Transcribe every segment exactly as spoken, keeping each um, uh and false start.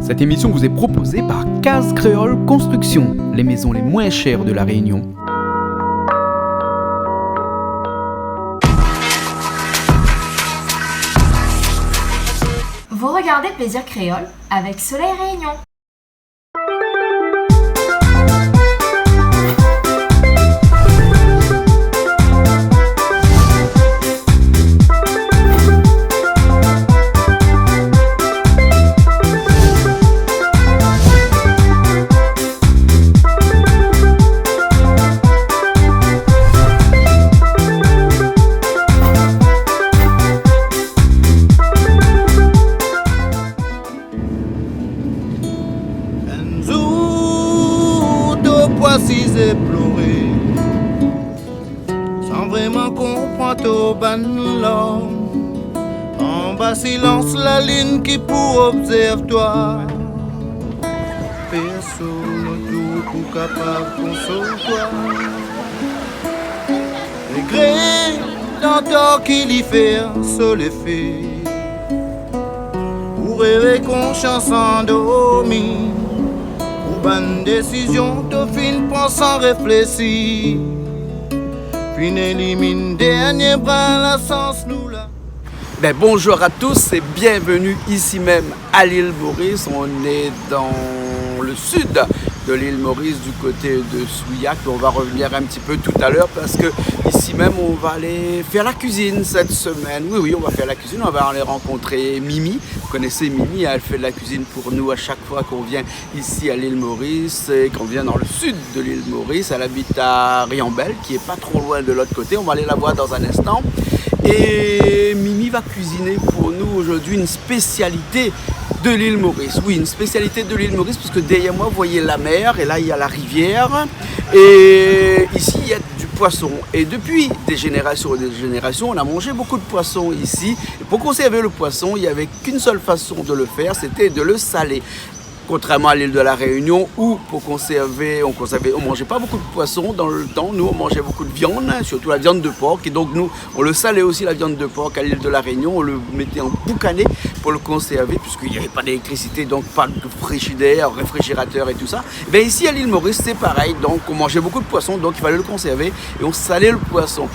Cette émission vous est proposée par Case Créole Construction, les maisons les moins chères de La Réunion. Vous regardez Plaisir Créole avec Soleil Réunion. Enn zour, to pou asiz é ploré, san vréman konprann to bann larm. Anba silans lalinn ki pou obzèrv twa. Pèrsonn otour pou kapav konsol twa. Regré dan tor ki li fé, so lefé ou révé konsians andormi. Pou bann désizion to fine pran san réflési, fine élimine dernié brin lasans nou la. Ben, bonjour à tous et bienvenue ici même à l'île Maurice. On est dans le sud de l'île Maurice, du côté de Souillac. On va revenir un petit peu tout à l'heure parce que ici même, on va aller faire la cuisine cette semaine. Oui, oui, on va faire la cuisine. On va aller rencontrer Mimi. Vous connaissez Mimi, hein, elle fait de la cuisine pour nous à chaque fois qu'on vient ici à l'île Maurice, et qu'on vient dans le sud de l'île Maurice. Elle habite à Riambèle, qui est pas trop loin de l'autre côté. On va aller la voir dans un instant. Et Mimi va cuisiner pour nous aujourd'hui une spécialité de l'île Maurice. Oui, une spécialité de l'île Maurice, parce que derrière moi, vous voyez la mer, et là, il y a la rivière. Et ici, il y a du poisson. Et depuis des générations et des générations, on a mangé beaucoup de poisson ici. Et pour conserver le poisson, il y avait qu'une seule façon de le faire, c'était de le saler. Contrairement à l'île de la Réunion, où pour conserver, on conservait, on mangeait pas beaucoup de poisson dans le temps. Nous, on mangeait beaucoup de viande, hein, surtout la viande de porc. Et donc, nous, on le salait aussi, la viande de porc, à l'île de la Réunion. On le mettait en boucané pour le conserver, puisqu'il n'y avait pas d'électricité, donc pas de frigidaire, réfrigérateur et tout ça. Ben, ici, à l'île Maurice, c'est pareil. Donc, on mangeait beaucoup de poisson, donc il fallait le conserver et on salait le poisson.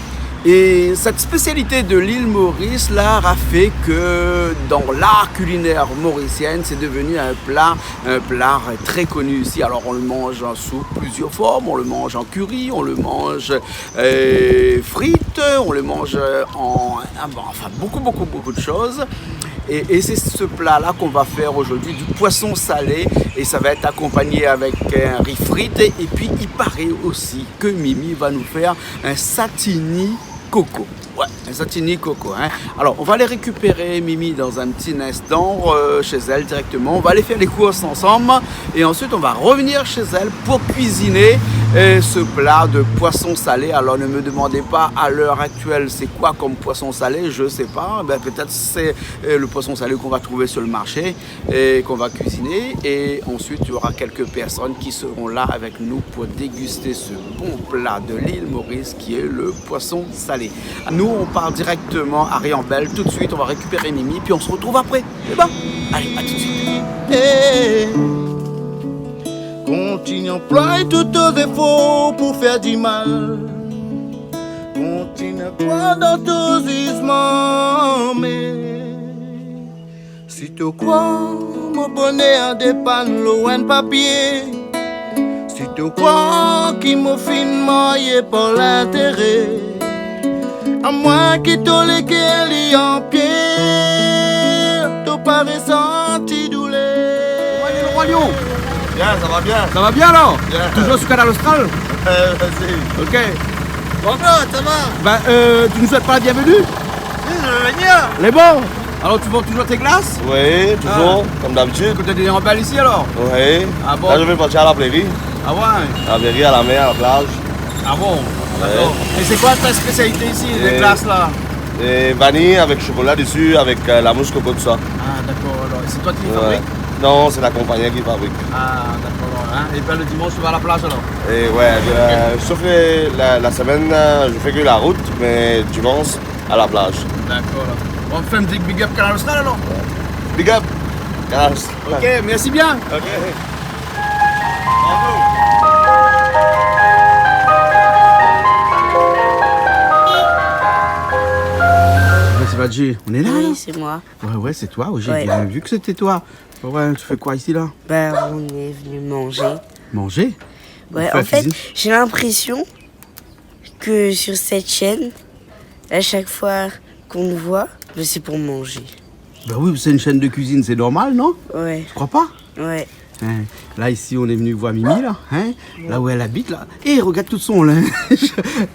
Et cette spécialité de l'île Maurice, là, a fait que dans l'art culinaire mauricienne, c'est devenu un plat, un plat très connu ici. Alors, on le mange sous plusieurs formes. On le mange en curry, on le mange, euh, frit, on le mange en, enfin, beaucoup, beaucoup, beaucoup de choses. Et, et c'est ce plat-là qu'on va faire aujourd'hui, du poisson salé. Et ça va être accompagné avec un riz frit. Et puis, il paraît aussi que Mimi va nous faire un satini coco. Ouais, un satini coco, hein. Alors, on va aller récupérer Mimi dans un petit instant, euh, chez elle directement. On va aller faire les courses ensemble. Et ensuite, on va revenir chez elle pour cuisiner, euh, ce plat de poisson salé. Alors, ne me demandez pas à l'heure actuelle c'est quoi comme poisson salé, je sais pas. Ben, peut-être c'est, euh, le poisson salé qu'on va trouver sur le marché et qu'on va cuisiner. Et ensuite, il y aura quelques personnes qui seront là avec nous pour déguster ce bon plat de l'île Maurice qui est le poisson salé. Nous, on part directement à Riambèle tout de suite, on va récupérer Mimi, puis on se retrouve après. C'est bon ? Allez, à tout de suite. Eh, kontinié anploy tout to zéfor pou fé di mal. Kontinié krwar dan to zizman, mé si to krwar mon bonèr dépann lo enn papié, si to krwar ki mo fine maryé par lintéré, amwin ki to lékèr li an pié, to pa résanti doulèr. Roi Lion, Roi Lion. Bien, ça va bien. Ça va bien alors ? Bien. Toujours sur Kanal Austral ? Euh, vas-y. Ok. Bonjour, ça va ? Ben, euh, tu nous souhaites pas la bienvenue ? Si, je vais venir. Les bons. Alors, tu vends toujours tes glaces ? Oui, toujours, comme d'habitude. Ah. Côté de Riambèle ici, alors ? Oui. Ah bon ? Là, je vais partir à la Blairie. Ah ouais ? À la Blairie, à la mer, à la plage. Ah bon ? Ouais. D'accord. Et c'est quoi ta spécialité ici, les glaces, là ? Et vanille avec chocolat dessus, avec, euh, la mousse coco, tout ça. Ah, d'accord, alors. Et c'est toi qui fabrique ? Ouais. Non, c'est la compagnie qui fabrique. Ah, d'accord, alors, hein. Et ben, le dimanche, tu vas à la plage, alors ? Et ouais, euh, sauf les, la, la semaine, euh, je fais que la route, mais dimanche, à la plage. D'accord, alors. On fait un petit big up Kanal Austral, alors ? Big up. Grâce. Ok, merci bien. Ok. Mais c'est pas Jay, on est là, là ? Oui, c'est moi. Ouais, ouais, c'est toi. Ouais, j'ai bien vu que c'était toi. Ouais, tu fais quoi ici, là ? Ben, on est venu manger. Manger ? Ouais, en fait, j'ai l'impression que sur cette chaîne, à chaque fois qu'on nous voit, ben, c'est pour manger. Ben oui, c'est une chaîne de cuisine, c'est normal, non ? Ouais. Tu crois pas ? Ouais. Hein, là, ici, on est venu voir Mimi, là, hein, là où elle habite, là. Et regarde tout son linge.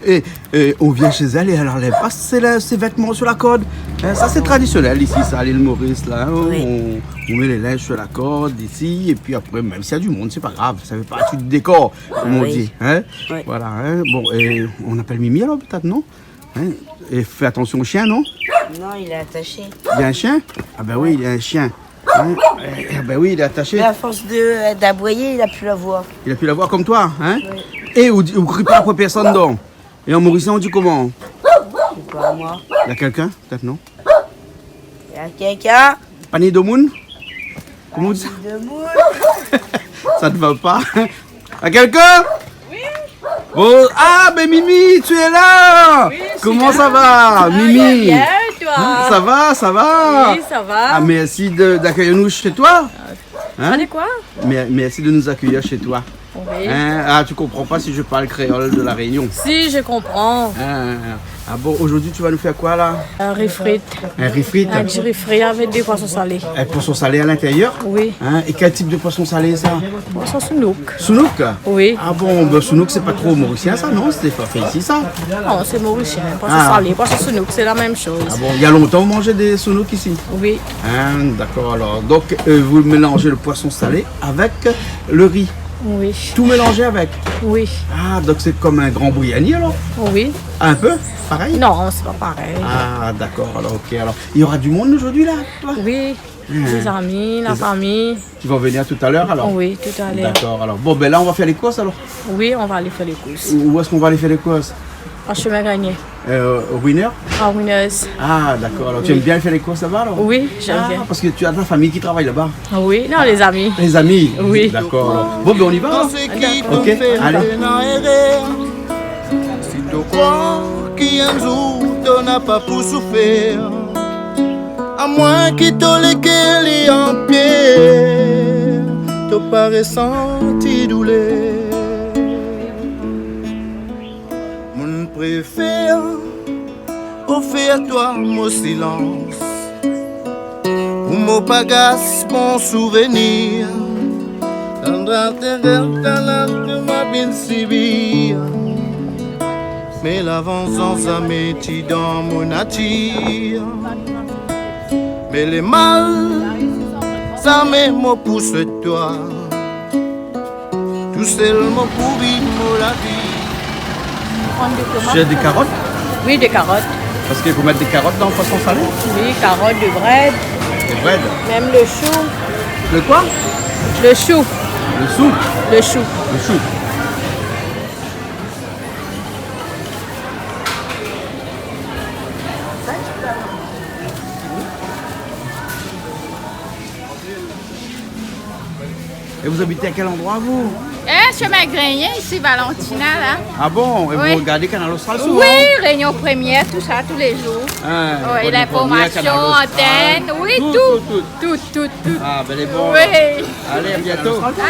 Et, et on vient chez elle et elle enlève pas ses, ses vêtements sur la corde. Hein, ça, c'est traditionnel ici, ça, à l'île Maurice, là, hein. Oui. On, on met les linges sur la corde ici, et puis après, même s'il y a du monde, c'est pas grave, ça fait partie du décor, comme on dit, hein. Ouais. Voilà, hein. Bon, et on appelle Mimi alors, peut-être, non ? Hein ? Et fais attention au chien, non ? Non, il est attaché. Il y a un chien ? Ah ben oui, il y a un chien. Hein ? Eh, eh ben oui, il est attaché. Mais à force de, euh, d'aboyer, il a plus la voix. Il a plus la voix comme toi, hein ? Oui. Et ou, ou crie pas après personne, donc. Et en mauricien, on dit comment ? C'est pas moi. Il y a quelqu'un, peut-être, non ? Il y a quelqu'un. Panier de moun ? Comment on dit ça ? Panier de moun. Ça ne va pas. À quelqu'un ? Oui. Bon, ah, ben Mimi, tu es là. Oui, je suis là. Comment ça va, Mimi ? Ah, bien, et toi ? Hein, ça va, ça va ? Oui, ça va. Ah, merci de, d'accueillir nous chez toi. Hein ? Allez, quoi ? Mer-, merci de nous accueillir chez toi. Oui. Hein ? Ah, tu comprends pas si je parle créole de La Réunion. Si, je comprends. Ah, ah bon, aujourd'hui, tu vas nous faire quoi, là ? Un riz frit. Un riz frit ? Un riz frit avec des poissons salés. Un poisson salé à l'intérieur ? Oui. Hein ? Et quel type de poisson salé, ça ? Poisson sounouk. Sounouk ? Oui. Ah bon, ben, sounouk, c'est pas trop mauricien, ça, non ? C'est pas fait ici, ça ? Non, c'est mauricien. Poisson salé, poisson sounouk, c'est la même chose. Ah bon, il y a longtemps, on mangeait des sounouks ici ? Oui. Hein, d'accord, alors. Donc, euh, vous mélangez le poisson salé avec le riz. Oui. Tout mélangé avec ? Oui. Ah, donc c'est comme un grand bouyani, alors ? Oui. Un peu pareil ? Non, c'est pas pareil. Ah, d'accord, alors, ok, alors. Il y aura du monde aujourd'hui, là, toi ? Oui, des amis, la famille. Ils vont venir tout à l'heure, alors ? Oui, tout à l'heure. D'accord, alors. Bon, ben là, on va faire les courses, alors ? Oui, on va aller faire les courses. Où, où est-ce qu'on va aller faire les courses ? En chemin Grenier. Euh, au Winner ? À Winners. Ah, d'accord. Alors, tu aimes bien faire les courses là-bas, alors ? Oui, j'aime bien. Ah, parce que tu as ta famille qui travaille là-bas ? Ah oui, non, les amis. Les amis ? Oui. D'accord, alors. Bon, ben, on y va, alors. Ok, allez. Si to krwar ki in zour to na pa pou soufèr, amoin ki to léké li an pièr, to pa résanti doulèr. Moun préfèr ofèr twa mo silans, pou mo pa gas mon souvenir. Tandra tèrèl talant ma bin sibir. Mé lavan zanzamé ti dan mon natir. Mé lé mal zamé mo pou swèt twa. Tousèl mo pou viv mo lavi. Prendre des tomates. Tu as des carottes ? Oui, des carottes. Parce qu'il faut mettre des carottes dans le poisson salé ? Oui, carottes, de brèdes. Des brèdes ? Même le chou. Le quoi ? Le chou. Le sou ? Le chou. Le chou. Et vous habitez à quel endroit, vous ? Hein, chemin Grenier, ici, Valentina, là. Ah bon ? Et vous regardez Kanal Austral souvent ? Oui, Réunion Première, tout ça, tous les jours. Ah, oui, Réunion Première, Kanal Austral. L'information, antenne, oui, tout, tout, tout. Tout, tout, tout. Ah, ben, les bons. Oui. Allez, à bientôt. Allez, au revoir.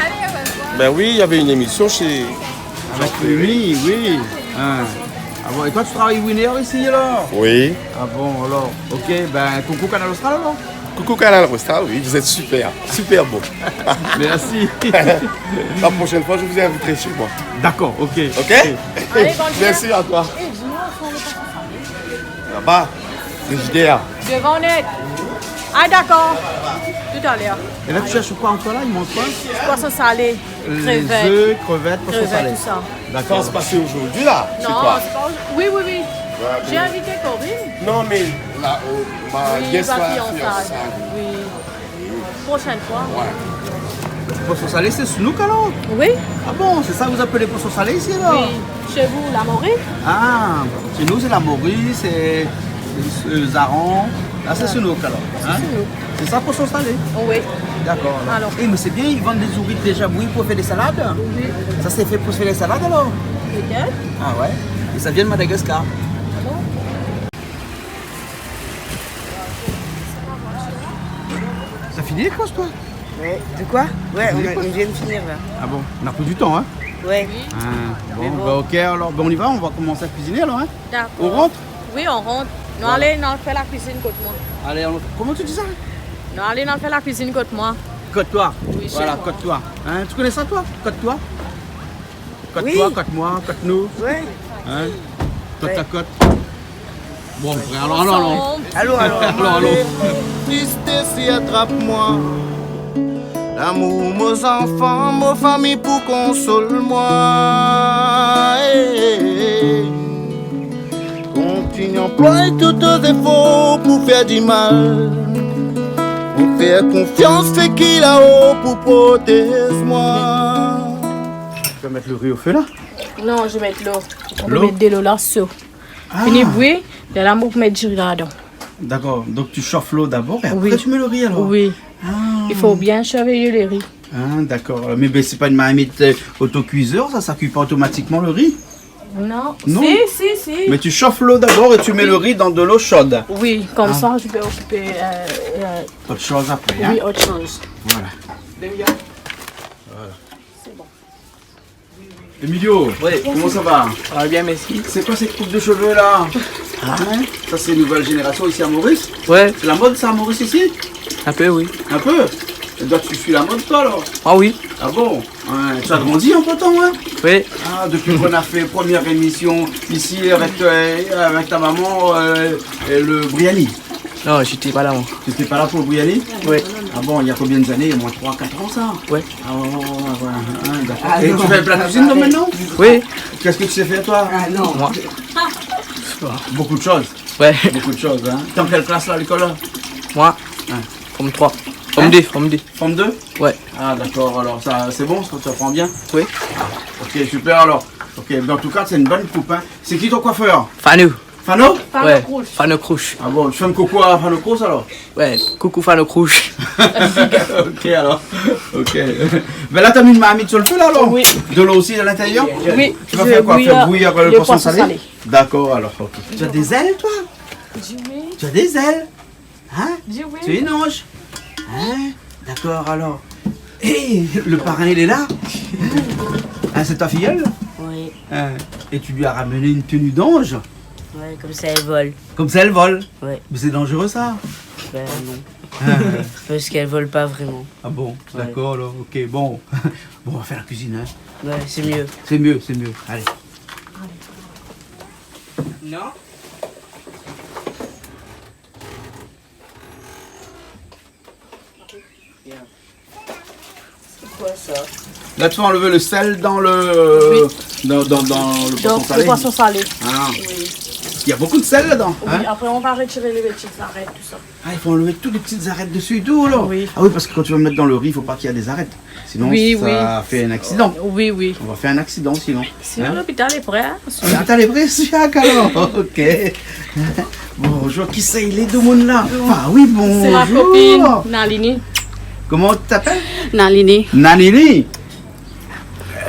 Ben oui, il y avait une émission chez Jean-Pierre. Avec Mimi, oui. Ah. Ah bon, et toi, tu travailles Winner ici, alors ? Oui. Ah bon, alors. Ok, ben, coucou Kanal Austral, alors. Coucou Kanal Austral, oui, vous êtes super, super beau. Merci. La prochaine fois, je vous inviterai chez moi. D'accord, ok. Ok ? Allez, bonne journée. Merci à toi. Là-bas, frigidaire. Devant net. Ah, d'accord. Tout à l'heure. Et là, tu cherches quoi encore là ? Il manque quoi ? Poisson salé, crevettes. Les œufs, crevettes, poisson salé. Crevettes, tout ça. D'accord. Ça va se passer aujourd'hui, là ? C'est quoi ? Non, c'est pas aujourd'hui. Oui, oui, oui. Ouais, mais... J'ai invité Corinne. Non, mais là, euh, ma nièce va fiançailles. Oui, il va fiançailles. Oui. Prochaine fois. Ouais. Poisson salé, c'est sounouk alors ? Oui. Ah bon, c'est ça que vous appelez poisson salé ici alors ? Oui. Chez vous, la morue ? Ah, chez nous, c'est la morue, c'est, c'est, euh, zaran. Ah, sé sounouk alor, hein ? Sé sounouk. Sé sa, poison salé ? Oui. Dakor, alor. Alor. Eh, mé sé bien, i vann dé zourit déza bouyé pou fé dé salad. Oui. Sa sé fé pou fé dé salad alor ? Pétèt. Ah ouais. É sa i vien Madagaskar. Ah bon ? Sa fini lé kours, toi ? Ouais. De koi ? Ouais, nou vien de finir la. Ah bon, nou na pran du tan, hein ? Ouais. Ah, bon, bah, ok, alor, ben, on y va, on va commencer à cuisiner alor, hein ? Dakor. On rentre ? Oui, on rant. Nou alé, nou al fé la kuizine kot moin. Allez, on... Comment tu dis ça ? Nou alé, nou al fé la kuizine kot moin. Kot toi ? Oui, voilà, kot moin. Kot toi. Hein, tu connais ça, toi ? Kot toi ? Kot toi, kot moin, kot nou. Ouais. Hein ? Kot a kot. Bon, frèr, alon, alon, alon. Alon, alon. Alon, alon. Tristesse i atrap moin. Lamour mo zanfan, mo fami pou konsol moin. Eh, eh, eh. Kontinié anploy tout o zéfor pou fé di mal. Pou fé konfians, sé ki lao pou protéz moin. Tu vas mettre le riz au feu, là ? Non, je vais mettre l'eau. L'eau ? On peut mettre de l'eau là, chaud. Ah. Fini bouyi, lé la, nou mèt diri ladan. D'accord, donc tu chauffes l'eau d'abord et après tu mets le riz alors ? Oui. Ah. Il faut bien surveiller le riz. Ah, d'accord. Mais ben, c'est pas une marmite, euh, autocuiseur, ça, ça cuit pas automatiquement le riz ? Non. Non ? Si, si, si. Mais tu chauffes l'eau d'abord et tu mets le riz dans de l'eau chaude. Oui, comme ça, je peux occuper, euh, euh, autre chose après, hein ? Oui, autre chose. Voilà. Voilà. C'est bon. Emilio, oui, comment ça va ? Ça va bien, merci. C'est quoi cette coupe de cheveux là ? Hein ? Ça, c'est une nouvelle génération ici à Maurice ? Ouais. C'est la mode ça à Maurice ici ? Un peu, oui. Un peu ? Et toi, tu suis la mode toi alors ? Ah oui. Ah bon ? Ouais, tu as grandi entre temps, hein ? Oui. Ah, depuis qu'on a fait première émission ici avec, euh, avec ta maman, euh, et le Briani. Non, j'étais pas là, moi. Tu étais pas là pour Briani ? Ouais. Ah bon, il y a combien d'années ? Il y a au moins trois, quatre ans, ça ? Ouais. Ah ouais, ouais, ouais, ouais. Hein, d'accord. Et tu fais de la cuisine, toi, maintenant ? Oui. Qu'est-ce que tu sais faire, toi ? Ah, non. Moi. Beaucoup de choses. Ouais. Beaucoup de choses, hein. T'es en quelle classe, là, à l'école, là ? Moi ? Hein. Forme trois. Forme deux, forme deux. Forme deux ? Ouais. Ah, d'accord, alors, ça, c'est bon, ça, tu apprends bien ? Oui. Ah, ok, super, alors. Ok, mais en tout cas, c'est une bonne coupe, hein. C'est qui ton coiffeur ? Fano. Fano ? Fano Crouch. Ouais, Fano Crouch. Ah bon, tu fais un coucou à Fano Crouch alors ? Ouais, coucou Fano Crouch. Ok alors, ok. Ben là, t'as mis une marmite sur le feu là alors ? Oui. De l'eau aussi à l'intérieur ? Oui. Tu vas faire quoi ? Faire bouillir le poisson salé ? D'accord alors, ok. Tu as des ailes toi ? Oui. Tu as des ailes ? Hein ? Dis oui. Tu es une ange ? Hein ? D'accord, alors. Hé, le parrain, il est là ? Hein, c'est ta filleule ? Oui. Hein, et tu lui as ramené une tenue d'ange ? Ouais, comme ça, elle vole. Comme ça, elle vole ? Ouais. Mais c'est dangereux, ça ? Ben, non. Hein ? Parce qu'elle vole pas vraiment. Ah bon ? Ouais. D'accord, alors, ok, bon. Bon, on va faire la cuisine, hein ? Ouais, c'est mieux. C'est mieux, c'est mieux. Allez. Non ? C'est quoi ça ? Là, tu vas enlever le sel dans le, dans, dans, dans le poisson salé. Dans le poisson salé. Ah. Oui. Il y a beaucoup de sel là-dedans, hein ? Oui, après, on va retirer les petites arêtes, tout ça. Ah, il faut enlever toutes les petites arêtes dessus et tout, là. Oui. Ah oui, parce que quand tu vas mettre dans le riz, il faut pas qu'il y a des arêtes. Sinon, ça fait un accident. Oui, oui. On va faire un accident, sinon. Sinon, l'hôpital est prêt, hein. L'hôpital est prêt, c'est ça, alors. Ok. Bonjour, qui c'est, les deux mondes là ? Ah oui, bonjour. C'est ma copine, Nalini. Comment tu t'appelles ? Nalini. Nalini.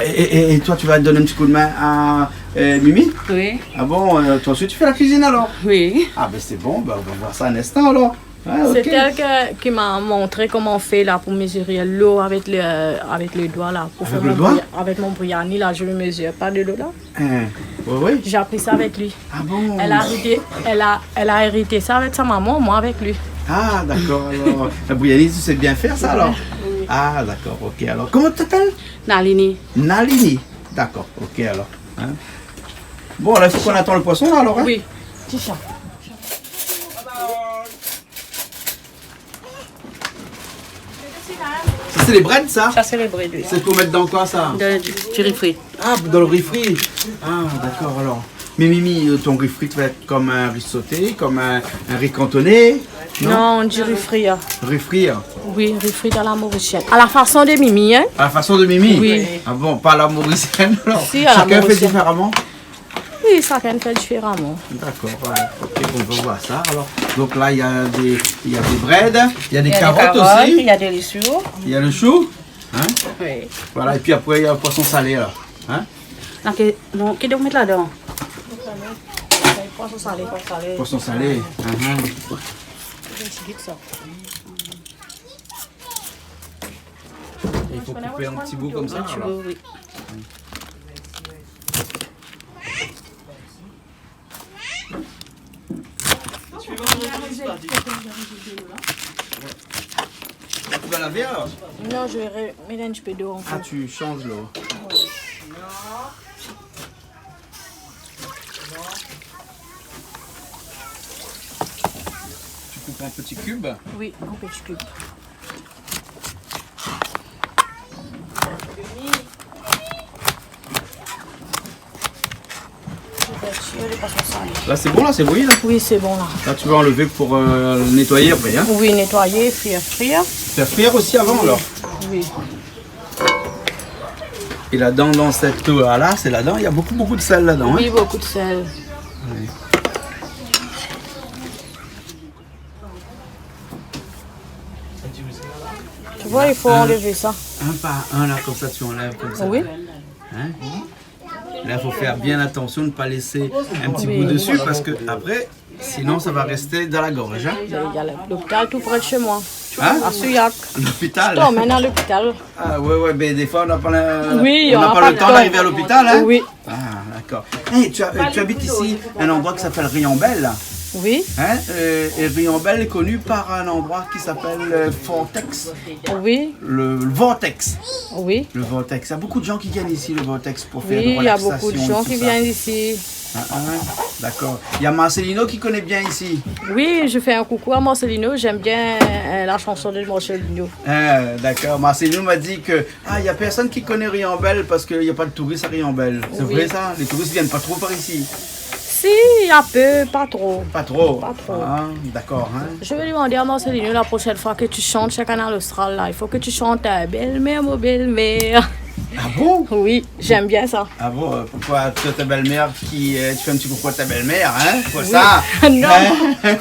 Et, et, et toi, tu vas donner un petit coup de main à, euh, Mimi ? Oui. Ah bon, euh, toi aussi, tu fais la cuisine alors ? Oui. Ah ben, c'est bon, ben, on va voir ça un instant alors. Ah, ok. C'est elle que, qui m'a montré comment on fait là pour mesurer l'eau avec le, avec le doigt là, pour faire mon bri-, avec mon briani là, je ne mesure pas de l'eau là. Hein, ouais, ouais. J'ai appris ça avec lui. Ah bon ? Elle a hérité, elle a, elle a hérité ça avec sa maman, moi avec lui. Ah, d'accord, alors. La briani, tu sais bien faire ça alors ? Oui. Ah, d'accord, ok, alors. Comment tu t'appelles ? Nalini. Nalini. D'accord, ok, alors. Hein ? Bon, là, il faut qu'on attend le poisson là, alors, hein ? Oui. Ticha. Ça, c'est les brèdes, ça ? Ça, c'est les brèdes, oui. C'est pour mettre dans quoi, ça ? Dans du, du riz frit. Ah, dans le riz frit. Ah, d'accord, alors. Mais Mimi, euh, ton riz frit va être comme un riz sauté, comme un, un riz cantonais, non ? Non, du riz frit, hein. Riz frit, hein. Oui, riz frit à la mauricienne. À la façon de Mimi, hein. À la façon de Mimi ? Oui. Ah bon, pas à la mauricienne, alors. Si, à la mauricienne. Chacun fait différemment ? Oui, chacun fait différemment. D'accord, voilà. Ok, bon, on va voir ça. Alors, Donc là, il y a des, il y a des brèdes, il y a des carottes aussi. Il y a des carottes, il y a des choux. Il y a le chou, hein ? Oui. Voilà, et puis après, il y a le poisson salé, là. Hein ? Donc, euh, non, qu'est-ce qu'on met là-dedans ? Poisson salé. Poisson salé. Poisson salé. Uh-huh. Et il faut couper un petit bout comme ça, alors. Un petit bout, oui. Tu vas laver alors ? Non, je vais remettre un petit peu d'eau encore. Ah, tu changes l'eau. Tu coupes en petits cubes ? Oui, en petits cubes. Je vais tirer les poissons salés. Là, c'est bon, là, c'est bouilli, là ? Oui, c'est bon, là. Là, tu vas enlever pour, euh, nettoyer après, hein ? Oui, nettoyer, faire frire. Faire frire aussi avant, alors ? Oui. Et là-dedans, dans cette eau-là, c'est là-dedans, il y a beaucoup, beaucoup de sel là-dedans, hein ? Oui, beaucoup de sel. Ouais. Tu vois, il faut enlever ça. Un par un, là, comme ça, tu enlèves comme ça. Oui. Hein ? Là, il faut faire bien attention de ne pas laisser un petit bout dessus parce que après, sinon, ça va rester dans la gorge, hein ? Il y a l'hôpital tout près de chez moi. Hein ? À Souillac. L'hôpital ? Je t'emmène à l'hôpital. Ah ouais, ouais, mais des fois, on n'a pas le, on n'a pas le temps d'arriver à l'hôpital, hein ? Oui. Ah, d'accord. Eh, tu as, euh, tu habites ici, un endroit qui s'appelle Riambel. Oui. Hein ? Euh, et Riambel est connu par un endroit qui s'appelle, euh, Vortex. Oui. Le, le Vortex. Oui. Le Vortex. Il y a beaucoup de gens qui viennent ici, le Vortex, pour faire de relaxation et tout ça. Oui, il y a beaucoup de gens qui viennent ici. Ah, ah, d'accord. Il y a Marcelino qui connaît bien ici. Oui, je fais un coucou à Marcelino. J'aime bien, euh, la chanson de Marcelino. Ah, d'accord. Marcelino m'a dit que Ah, il y a personne qui connaît Riambel parce qu'il y a pas de touristes à Riambel. C'est vrai, ça ? Les touristes viennent pas trop par ici. Si, un peu, pas trop. Pas trop ? Pas trop. Ah, d'accord, hein. Je vais demander à Marcelino la prochaine fois que tu chantes chez Kanal Austral, là. Il faut que tu chantes, euh, Belle-mère, mon belle-mère. Ah bon ? Oui, j'aime bien ça. Ah bon, euh, pourquoi, tu as ta belle-mère qui, euh, tu fais un petit coucou à ta belle-mère, hein ? Pour ça ? Oui. Non. Hein ?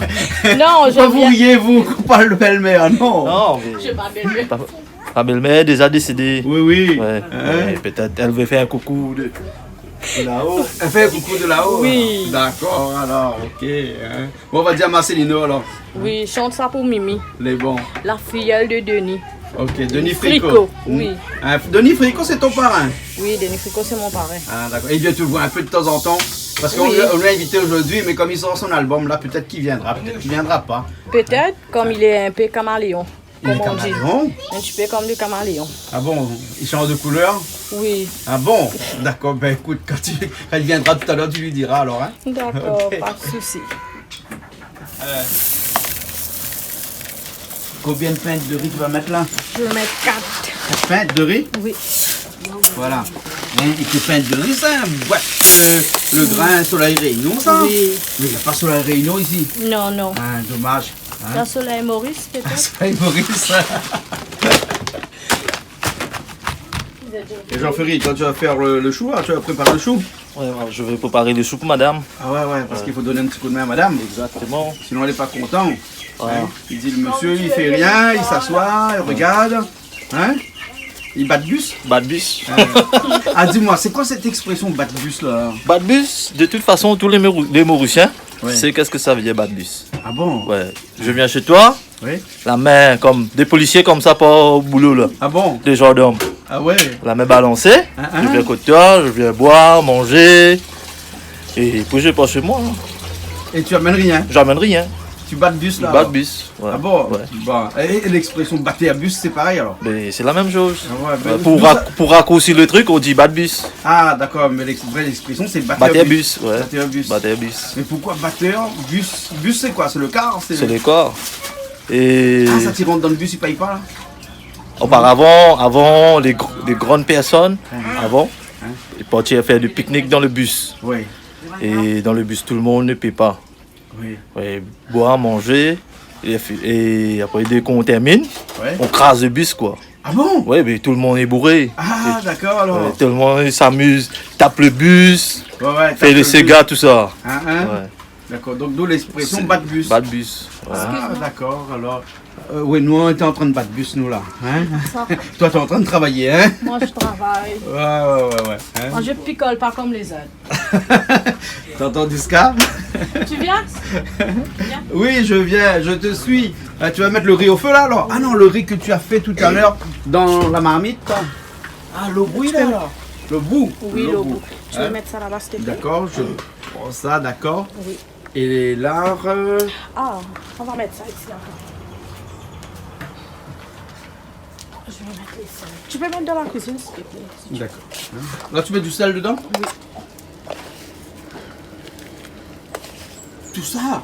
Non, j'aime bien. Pourquoi vous riez, vous, qu'on parle de belle-mère ? Non. Non, mais... Je sais pas, belle-mère. Ta belle-mère est déjà décédée. Oui, oui. Ouais, ouais, peut-être elle veut faire un coucou de, de là-haut. Elle fait un coucou de là-haut, oui, alors. D'accord, alors, ok, hein. Bon, on va dire Marcelino, alors. Oui, chante ça pour Mimi. Les bons. La filleule de Denis. Ok, Denis Fricot. Fricot, oui. Hein, Denis Fricot, c'est ton parrain ? Oui, Denis Fricot, c'est mon parrain. Ah, d'accord. Il vient te voir un peu de temps en temps ? Parce qu'on, oui, lui, on l'a invité aujourd'hui, mais comme il sort son album, là, peut-être qu'il viendra, peut-être qu'il viendra pas. Peut-être, comme il est un peu caméléon. Il est caméléon ? Comme on dit. Un petit peu comme le caméléon. Ah bon, il change de couleur ? Oui. Ah bon ? D'accord, ben écoute, quand tu, quand il viendra tout à l'heure, tu lui diras alors, hein ? D'accord, ok, pas de souci. Euh, combien de pintes de riz tu vas mettre là ? Je vais mettre quatre. Quatre pintes de riz ? Oui. Voilà. Hein, et tes pintes de riz, ça, boîte, euh, le grain Soleil Réunion, ça ? Oui. Mais il n'y a pas Soleil Réunion ici. Non, non. Ah, dommage. Hein ? T'as Soleil Maurice, peut-être ? Ah, Soleil Maurice. Et Jean-Ferry, toi, tu vas faire le, le chou, hein, tu vas préparer le chou ? Ouais, ouais, je vais préparer le chou pour madame. Ah ouais, ouais, parce qu'il faut donner un petit coup de main à madame. Exactement. Sinon, elle est pas contente. Ouais. Hein ? Il dit, le monsieur, il fait rien, il s'assoit, il regarde. Hein ? Il bat bus ? Bat bus. Euh, ah, dis-moi, c'est quoi cette expression bat bus, là ? Bat bus, de toute façon, tous les Mauriciens, ouais, savent qu'est-ce que ça veut dire, bat bus. Ah bon ? Ouais. Je viens chez toi, oui, la main comme des policiers comme ça, pas au boulot, là. Ah bon ? Des gendarmes. Ah ouais ? La main balancée, hein, hein, je viens côté toi, je viens boire, manger, et puis je pars chez moi, hein. Et tu amènes rien ? J'amène rien. Tu bats bus, là, alors ? Bat bus, ouais. Ah bon ? Ouais. Bon. Et, et l'expression batteur bus, c'est pareil, alors ? Mais c'est la même chose. Ah ouais, mais pour rac-, pour raccourcir le truc, on dit bat bus. Ah, d'accord, mais l'ex-, vraie expression, c'est batteur bus. Batteur bus, ouais. Batteur bus. Batteur bus. Mais pourquoi batteur bus ? Bus, c'est quoi ? C'est le car ? C'est le car. Et ah, ça, tu rentres dans le bus, il paye pas, là ? Auparavant, avant, les gr-, les grandes personnes, avant, ils partaient faire du pique-nique dans le bus. Oui. Et dans le bus, tout le monde ne paie pas. Oui. Ouais, boire, manger, et, et après, dès qu'on termine, ouais, on crase le bus, quoi. Ah bon ? Ouais, mais tout le monde est bourré. Ah, d'accord, alors. Ouais, tout le monde s'amuse, tape le bus, ouais, ouais, fait le séga, tout ça. Hein, hein. Ouais. D'accord, donc d'où l'expression bat bus. Bat bus, ouais. Ah, d'accord, alors, euh, oui, nous, on était en train de battre bus, nous, là, hein ? Toi, t'es en train de travailler, hein ? Moi, je travaille. Ouais, ouais, ouais, ouais, hein ? Moi, je picole pas comme les autres. T'as entendu ce cas ? Tu viens ? Viens. Oui, je viens, je te suis. Ah, tu vas mettre le riz au feu, là, alors ? Ah non, le riz que tu as fait tout à l'heure dans la marmite. Ah, le bout, là, là. Le bout. Oui, le bout. Tu veux mettre ça là-bas, s'il te plaît ? D'accord, je prends ça, d'accord. Oui. Et là, euh, ah, on va mettre ça ici encore. Je vais mettre les sels. Tu peux mettre dans la cuisine, s'il te plaît. D'accord. Hein ? Là, tu mets du sel dedans ? Oui. Tout ça ?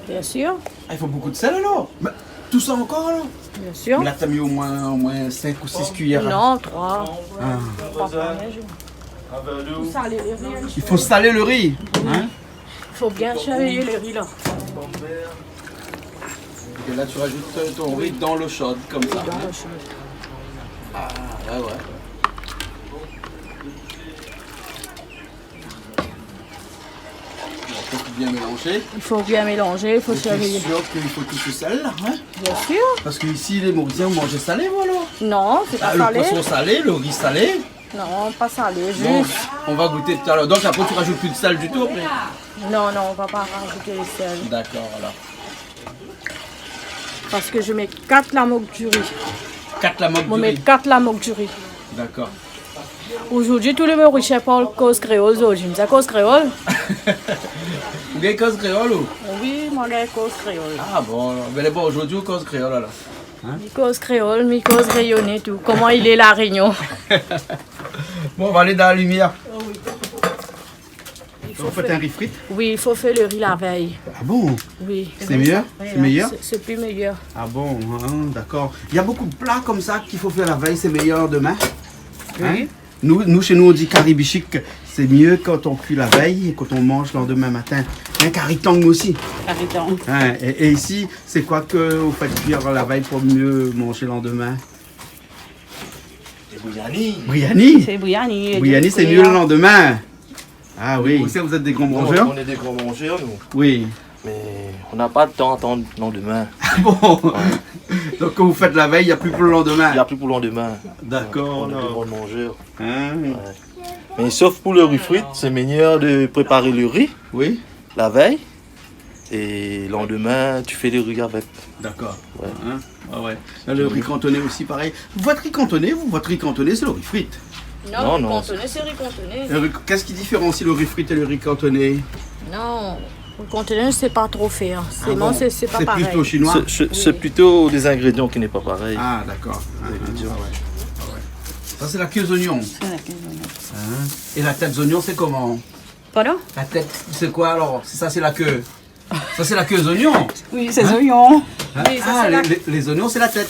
Bien sûr. Ah, il faut beaucoup de sel alors ? Mais tout ça encore alors ? Bien sûr. Mais là, t'as mis au moins, au moins cinq ou six cuillères à... Non, trois. Ah. Trois par jour. Faut saler le riz un petit peu. Il faut saler le riz, hein ? Il faut bien saler le riz là. Et là, tu rajoutes ton riz dans l'eau chaude, comme ça, hein ? Oui, dans l'eau chaude. Ah, ouais, ouais. Faut bien mélanger. Il faut bien mélanger, il faut surveiller. Et t'es sûr qu'il faut tout ce sel là, hein ? Bien sûr. Parce que ici, les Mauriciens, on mange salé, voilà. Non, c'est pas salé. Ah, le poisson salé, le riz salé. Non, pas salé, juste. Bon, on va goûter tout à l'heure. Donc après, tu rajoutes plus de sel du tout après ? Non, non, on va pas rajouter le sel. D'accord, alors. Parce que je mets quatre lamok du riz. Quatre lamok du riz. Mo mèt quatre lamok du riz. D'accord. Zordi, tout le Morisien i parl, koz kréol zordi. Sa koz kréol ? Ou gingn koz kréol, ou ? Oui, moin gingn koz kréol. Ah bon, alor. Mé bon, zordi, ou koz kréol, alor. Hein ? Mi koz kréol, mi koz rényoné tou. Koman i lé La Rényon ? Bon, on va aller dans la lumière. Oh oui. Vous faites un riz frit ? Oui, il faut faire le riz la veille. Ah bon ? Oui. C'est mieux ? C'est meilleur ? C'est, c'est plus meilleur. Ah bon, hein, d'accord. Il y a beaucoup de plats comme ça qu'il faut faire la veille, c'est meilleur demain. Hein ? Oui. Nous, nous, chez nous, on dit kari bishik, c'est mieux quand on cuit la veille et quand on mange le lendemain matin. Un kari tang aussi. Kari tang. Hein, et, et ici, c'est quoi que vous faites cuire la veille pour mieux manger le lendemain ? Des briani. Briani ? C'est briani, euh, briani, c'est mieux le lendemain. Ah oui. Vous aussi, vous êtes des grands mangeurs ? Non, on est des grands mangeurs, nous. Oui. Mais on n'a pas le temps d'attendre le lendemain. Ah bon ? Ouais. Donc, quand vous faites la veille, il n'y a plus pour le lendemain ? Il n'y a plus pour le lendemain. D'accord, alors. On est des grands mangeurs. Hein ? Ouais. Mais sauf pour le riz frit, c'est meilleur de préparer le riz la veille. Oui. Et le lendemain, tu fais le riz avec. D'accord. Ouais. Hein ? Ouais, ouais. Là, le riz cantonais aussi, pareil. Votre riz cantonais, vous, votre riz cantonais, c'est le riz frit. Non, non, riz cantonais, c'est riz cantonais. Le riz, qu'est-ce qui différencie le riz frit et le riz cantonais ? Non, riz cantonais, c'est pas trop fait, hein. Ah bon ? C'est, c'est pas pareil. C'est plutôt chinois ? C'est, c'est, c'est plutôt des ingrédients qui n'est pas pareil. Ah, d'accord. Des ingrédients. Ah, ouais. Ah, ouais. Ça, c'est la queue d'oignon. C'est la queue d'oignon. Hein ? Et la tête d'oignon, c'est comment ? Pardon ? La tête, c'est quoi alors ? Ça, c'est la queue. Ça, c'est la queue d'oignon. Oui, c'est oignon. Hein ? Oui, ça, ah, c'est les, la les, les oignons, c'est la tête.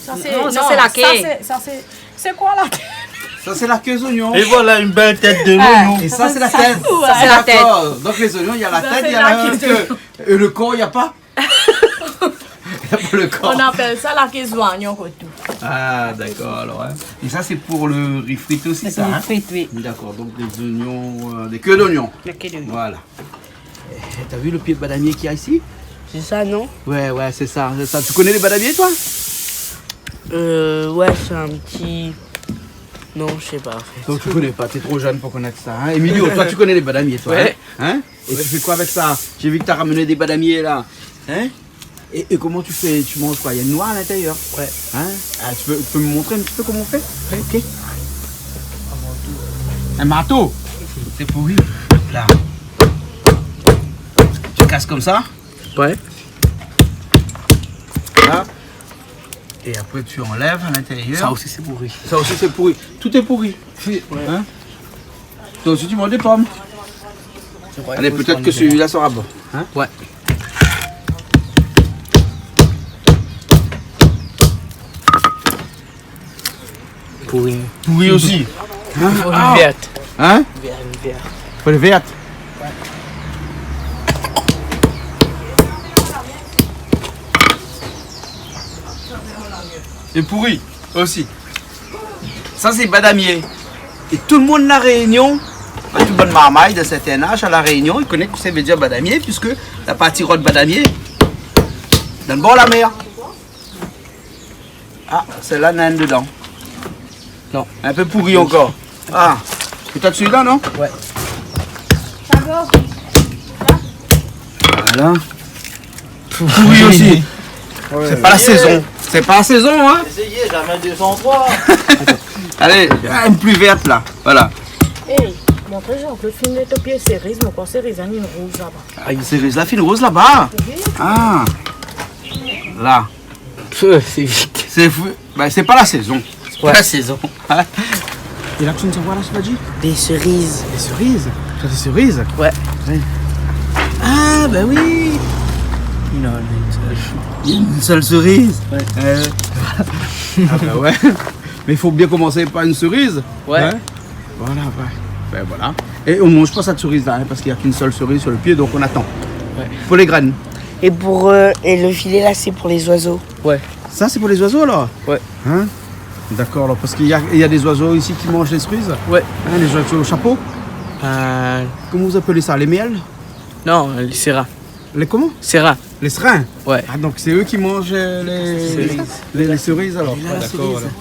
Ça, c'est, non, ça, c'est la queue. Ça, c'est, ça, c'est, c'est quoi la tête ? Ça, c'est la queue d'oignon. Et voilà une belle tête de l'oignon. Et ça, c'est la tête. Ouais. Ça, c'est la tête. D'accord. Donc, les oignons, il y a la tête, il y a la queue. Ça, c'est la queue d'oignon. Et le corps, il y a pas ? Il y a pas le corps. On appelle ça la queue d'oignon, quoi, tout. Ah, d'accord, alors, hein. Et ça, c'est pour le riz frit aussi, ça, hein ? Riz frit, oui. D'accord, donc des oignons, euh, des queues d'oignon. La queue d'oignon. Voilà. Eh, t'as vu le pied de badamier qu'il y a ici ? C'est ça, non ? Ouais, ouais, c'est ça, c'est ça. Tu connais les badamiers, toi ? Euh, ouais, c'est un petit, non, je sais pas, en fait. Donc, tu connais pas, t'es trop jeune pour connaître ça, hein ? Emilio, toi, tu connais les badamiers, toi, hein ? Ouais. Hein ? Et tu fais quoi avec ça ? J'ai vu que t'as ramené des badamiers, là. Hein ? Et, et comment tu fais ? Tu manges quoi ? Il y a une noix à l'intérieur. Ouais. Hein ? Ah, tu peux, tu peux me montrer un petit peu comment on fait ? Ouais. Ok. Un marteau. C'est pourri. Là. Tu casses comme ça. Ouais. Là. Et après, tu enlèves à l'intérieur. Ça aussi, c'est pourri. Ça aussi, c'est pourri. Tout est pourri. Oui. Hein ? Toi aussi, tu manges des pommes. Allez, peut-être que celui-là sera bon. Hein ? Ouais. Pourri. Pourri aussi. Hein ? Faut une verte. Hein ? Une verte, une verte. Faut les vertes. Et pourri aussi. Ça, c'est badamier. Et tout le monde La Réunion, Tout bann marmay dan sèrtin az, La Rényon, i koné kosa i vé dir badamié, piske la parti rod badamié, dan bor la mèr. Ah, sèt-la néna inn dedan. Non. In pé pouri ankor. Ah, pétèt sèt-la, non ? Ouais. Voilà. Pouri osi. Ouais. Sé pa la sézon. Sé pa la sézon, hein ? Éséyé, zamé dé san troi. Alé, ah, inn pli vèrt la. Voilà. Hey, montré Jean-Claude fine topié sériz, mon kor sériz, hein, inn rouz laba. Ah, sériz la fine rouz laba. Oui. Ah. La. Pff, sé vit. Sé fou. Bin, sé pa la sézon. Sé pa la sézon. Hein ? É la, ou sa voir la, sé pa di ? Dé sériz. Dé sériz ? Sa sé sériz ? Ouais. Oui. Ah, bin oui. Non, non, non. Inn sèl sériz. Ouais. Euh. Ah, bin ouais. Mé i fo bien komansé par inn sériz. Ouais. Hein ? Voilà, ouais. Bin voilà. É ou manz pa sèt sériz la, hein, parske na k'inn sèl sériz su lo pié, donk nou atann. Ouais. Pou lé grèn. Et pour, euh, et le filet là, c'est pour les oiseaux. Ouais. Sa sé pou lé zoizo, alor ? Ouais. Hein ? Dakor, alor, parske na, na dé zoizo isi ki manz lé sériz ? Ouais. Hein, lé zoizo shapo ? Euh. Koman zot i apèl sa ? Lé mèrl ? Non, lé séra. Lé koman ? Séra. Lé séra ? Ouais. Ah, donk sé zot i manz, euh, lé, sériz, lé, lé sériz, alor. Lé la, la sériz. Ouais, dakor, alor.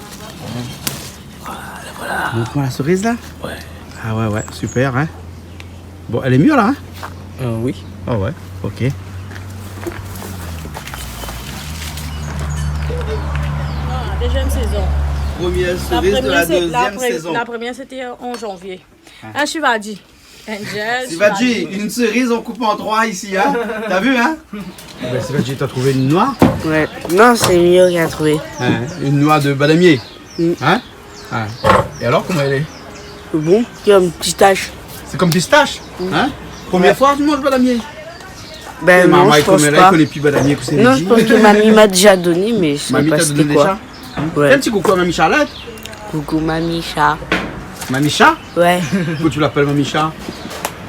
Voilà. Donk, voilà la sériz la ? Ouais. Ah ouais, ouais, super, hein. Bon, èl lé mir la, hein ? Euh, oui. Ah ouais, ok. Ah, deuxième saison. Première cerise de la deuxième saison. La première, c'est, la pre-, la première, c'était en janvier. Ah. Hein, Shivadji ? Angel, Shivadji, Shivadji. Une cerise, on coupe en trois ici, hein ? T'as vu, hein ? Eh ben, Shivadji, t'as trouvé une noix ? Ouais. Non, c'est Mio qui a trouvé. Hein, une noix de badamier. Mm. Hein ? Ah. É alor, koman i lé ? Bon, i na in ti tash. Sé kom pistash, hein ? Premièr foi ou manz badamié ? Bin non, mi pans pa. Mamie, koméla, i koné pi badamié ke sé li. Non, mi pans ke mami la déza done, mé mi koné pa sé koi. Mami la déza done ? Ouais. Fé in ti koukou à Mamie Charlotte. Koukou Mamie Cha. Mamie Cha ? Ouais. Pourquoi tu l'appelles Mamie Cha ?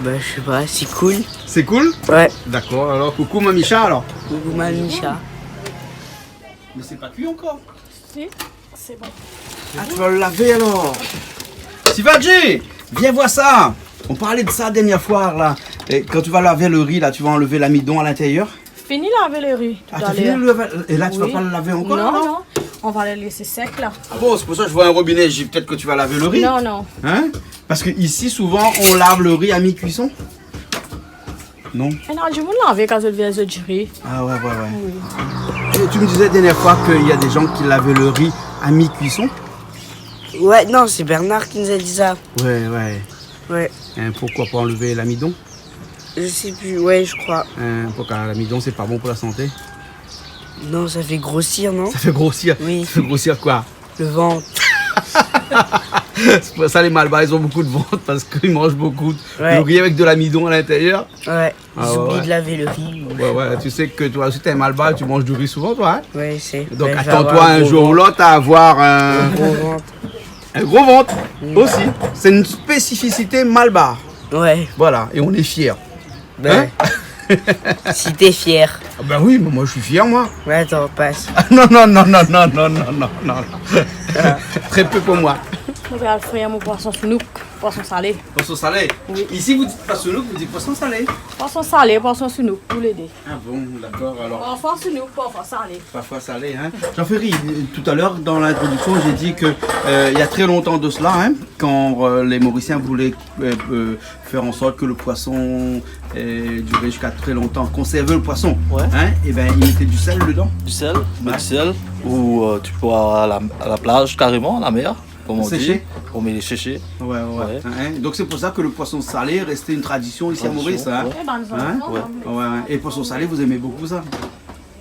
Bin, mi sé pa, sé cool. C'est cool ? Ouais. Dakor, alor, koukou Mamie Cha, alor. Koukou Mamie Cha. Mais c'est pas cuit encore. Si. C'est bon. Ah, tu vas le laver alors. Shivadji, viens voir ça. On parlait de ça dernière fois là. Et quand tu vas laver le riz là, tu vas enlever l'amidon à l'intérieur. Fini lavé le ri tout à l'heure. Ah, t'as fini le laver ? Et là, tu vas pas le laver encore, non ? Oui. Non, non. On va le laisser sec là. Ah bon, c'est pour ça que je vois un robinet. J'ai dit peut-être que tu vas laver le riz. Non, non. Hein ? Parce que ici, souvent, on lave le riz à mi-cuisson. Non. É non, di moun lavé kan zot vien zot diri. Ah ouais, ouais, ouais. Oui. Et tu me disais la dernière fois qu'il y a des gens qui lavaient le riz à mi-cuisson. Ouais, non, c'est Bernard qui nous a dit ça. Ouais, ouais. Ouais. Hein, pourquoi, pour enlever l'amidon ? Je sais plus, ouais, je crois. Hein, pourquoi l'amidon, c'est pas bon pour la santé ? Non, ça fait grossir, non ? Ça fait grossir. Oui. Ça fait grossir quoi ? Le ventre. C'est pour ça les Malbar, ils ont beaucoup de ventre, parce qu'ils mangent beaucoup de riz avec de l'amidon à l'intérieur. Ouais. Ah ouais, ouais. Ils oublient de laver le riz. Ouais, ouais, tu sais que toi aussi, t'es un Malbar, tu manges du riz souvent, toi, hein ? Ouais, je sais. Donc, ben, je vais avoir un gros ventre. Attends-toi un jour ou l'autre à avoir un gros ventre. Un gros ventre aussi. Mm. C'est une spécificité Malbar. Ouais. Voilà, et on est fiers. Ben, hein ? Si t'es fier. Ah ben oui, mais moi, je suis fier, moi. Ouais, attends, passe. Ah non, non, non. Très peu pour moi. Nou va fé in poisson sounouk, poisson salé. Poisson salé ? Oui. Ici, vous dites pas sounouk, vous dites poisson salé. Poisson salé, poisson sounouk, tous les deux. Ah bon, d'accord, alors. Parfois sounouk, parfois salé. Parfois salé, hein. Jean-Ferry, euh, tout à l'heure, dans l'introduction, j'ai dit que, euh, il y a très longtemps de cela, hein, quand, euh, les Mauriciens voulaient, euh, euh, faire en sorte que le poisson, euh, durait jusqu'à très longtemps, conserver le poisson, hein, eh ben, ils mettaient du sel dedans. Ouais. Du sel, mais du sel où, euh, tu peux avoir à la, à la plage carrément, la mer, comme on dit. Séché. On met les séchés. Ouais, ouais, ouais. Ouais. Hein, donc c'est pour ça que le poisson salé est resté une tradition ici à Maurice, hein. Tradition, ouais. Eh ben, nous en avons, hein. Ouais, ouais. Et poisson salé, vous aimez beaucoup ça ?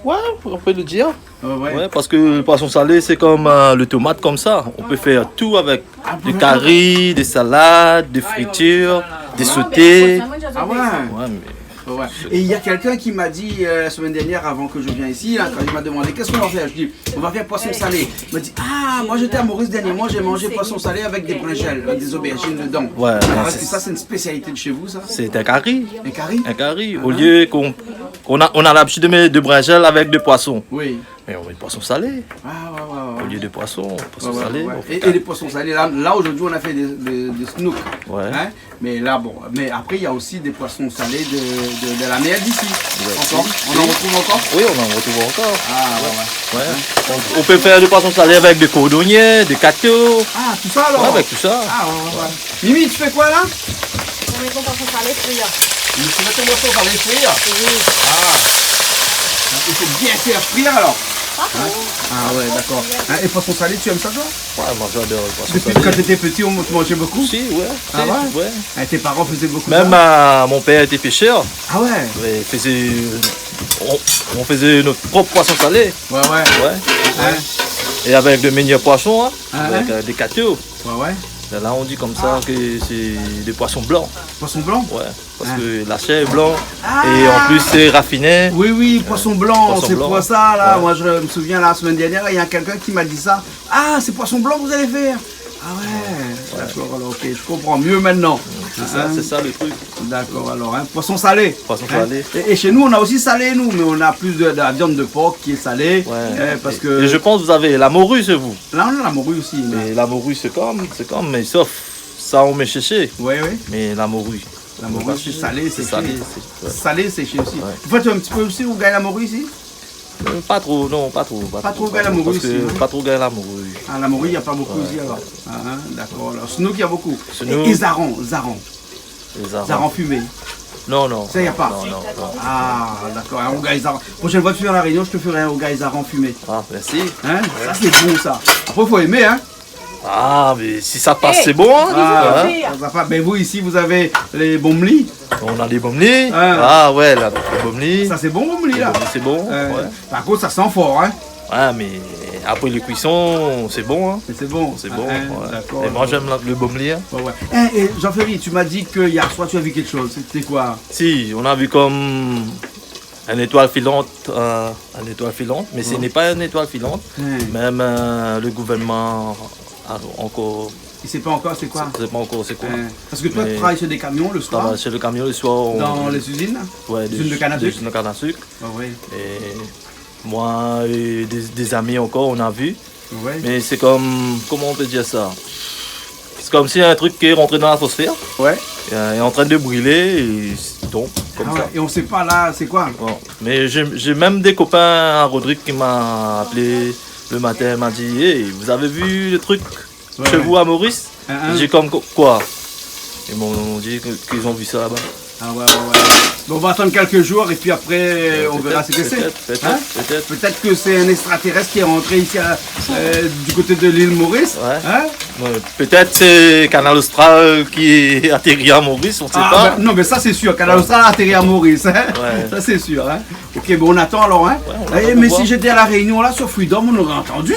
Ouais, on peut le dire. Ouais, ouais. Ouais, parce que le poisson salé, c'est comme, euh, le tomate, comme ça. On peut faire tout avec. Ah, des caris, des salades, des fritures, des sautés. Ah ouais. Ouais, mais... Ouais, ouais. Et il y a quelqu'un qui m'a dit, euh, la semaine dernière, avant que je vienne ici, là, quand il m'a demandé, qu'est-ce qu'on va faire ? Je dis, on va faire poisson salé. Il m'a dit, ah, moi j'étais à Maurice dernièrement, j'ai mangé poisson salé avec des brinjelles, avec des aubergines dedans. Ouais, parce que ça, c'est une spécialité de chez vous, ça ? C'est un cari. Un cari ? Un cari. Ah ouais. Au lieu qu'on, on a, on a l'habitude de mettre de brinjelles avec de poisson. Oui. Et on met poisson salé. Ah, ouais, ouais, ouais. Au lieu de poisson, poisson salé, on fait... Et, et les poissons salés, là, là, aujourd'hui, on a fait des, des, des snook. Ouais. Hein ? Mais là, bon, mais après, il y a aussi des poissons salés de, de, de la mer d'ici. Ouais. Encore ? On en retrouve encore ? Oui, on en retrouve encore. Ah, ouais, ouais. Ouais. On, on peut faire des poissons salés avec des cordonniers, des cateaux. Ah, tout ça, alors ? Ouais, avec tout ça. Ah, ouais, ouais, ouais. Mimi, tu fais quoi, là ? On met ton poisson salé frire. Mais tu mets ton poisson salé frire ? Oui. Ah. Il faut bien faire frire, alors. Pas trop. Hein ? Ah ouais, d'accord. Hein, et poisson salé, tu aimes ça, toi ? Ouais, moi, j'adore le poisson salé. Depuis quand t'étais petit, on, tu mangeais beaucoup ? Si, ouais. Ah ouais ? Si, ouais. Hein, tes parents faisaient beaucoup ça ? Même, euh, mon père était pêcheur. Ah ouais ? Ouais, il faisait, on, on faisait notre propre poisson salé. Ouais, ouais. Ouais. Hein ? Et avec de meilleurs poissons, hein, avec, euh, des cateaux. Ouais, ouais. Et là, on dit comme ça que c'est des poissons blancs. Poisson blanc ? Ouais. Parce que la chair est blanc et en plus c'est raffiné. Oui, oui, poisson blanc, c'est pour ça, là. Ouais. Moi, je me souviens, la semaine dernière, il y a quelqu'un qui m'a dit ça. Ah, c'est poisson blanc que vous allez faire ? Ah ouais, d'accord, alors, ok, je comprends mieux maintenant. C'est ça, c'est ça le truc. D'accord, alors, hein, poisson salé. Poisson salé. Et, et chez nous, on a aussi salé, nous, mais on a plus de, de la viande de porc qui est salée, hein, parce que... Et je pense que vous avez la morue chez vous. Là, on a la morue aussi, là. Mais la morue, c'est comme, c'est comme, mais sauf ça, on met séché. Oui, oui. Mais la morue. La morue, c'est salé, séché. Salé, séché aussi. Ouais. Vous faites un petit peu aussi, vous gagnez la morue ici ? Euh, pas trop, non, pas trop, pas trop, vous gagnez la morue ici, hein ? Pas trop, pas trop gagne la morue. Ah, la morue, il y a pas beaucoup ici, alors. Ah, hein, d'accord, alors. Chez nous, il y a beaucoup. Et, et zaran, zaran. Les arans. Zaran fumé. Non, non. Ça, y a pas. Non, non, non. Ah, d'accord, un rougail zaran. Prochaine fois que tu viens à La Réunion, je te ferai un rougail zaran fumé. Ah, merci. Hein ? Ouais. Ça, c'est bon, ça. Après, faut aimer, hein ? Ah, mais si ça passe, c'est bon, hein. Ah, ça va pas. Mais vous, ici, vous avez les bomli. On a des bomli. Ah. Ah ouais, là, les bomli. Ça, c'est bon, bomli, là. Les bomli, c'est bon, ouais. Par contre, ça sent fort, hein. Ouais, mais après les cuissons, c'est bon, hein. Mais c'est bon. C'est bon, ouais. D'accord. Et moi, j'aime la, le bomli, hein. Ouais, ouais. Eh, eh, Jean-Ferry, tu m'as dit que hier soir, tu as vu quelque chose. C'était quoi ? Si, on a vu comme une étoile filante, euh, une étoile filante, mais ce n'est pas une étoile filante. Hmm. Même, euh, le gouvernement a encore... Il sait pas encore c'est quoi ? C'est, c'est pas encore c'est quoi. Hmm. Parce que toi, tu travailles sur des camions le soir ? Je travaille sur le camion le soir, on... Dans les usines, là ? Ouais, des usines de canne à sucre ? Des usines de canne à sucre. Ah ouais. Et moi et des, des amis encore, on a vu. Ouais. Mais c'est comme, comment on peut dire ça ? C'est comme si un truc qui est rentré dans l'atmosphère, ouais, euh, est en train de brûler et il tombe comme ça. Ah ouais, et on sait pas là, c'est quoi ? Bon. Mais j'ai, j'ai même des copains à Rodrigue qui m'a appelé le matin, m'a dit : « Hey, vous avez vu le truc chez vous à Maurice ? » Ouais, ouais. Hein, hein. J'ai dit : « Comme qu-, quoi ? » Ils m'ont dit que, qu'ils ont vu ça là-bas. Ah ouais, ouais, ouais. Bon, on va attendre quelques jours et puis après, euh, on verra ce que c'est. Peut-être, peut-être, peut-être. Hein ? Peut-être que c'est un extraterrestre qui est rentré ici à, euh, du côté de l'île Maurice. Ouais. Hein ? Ouais, peut-être c'est Kanal Austral qui atterrit à Maurice, on sait pas. Ah, ben, non, mais ça, c'est sûr. Kanal Austral a atterri à Maurice, hein ? Ouais. Ça, c'est sûr, hein ? Ok, bon, on attend alors, hein ? Ouais, on attend de voir. Eh, mais si j'étais à La Réunion, là, sur Freedom, on aurait entendu.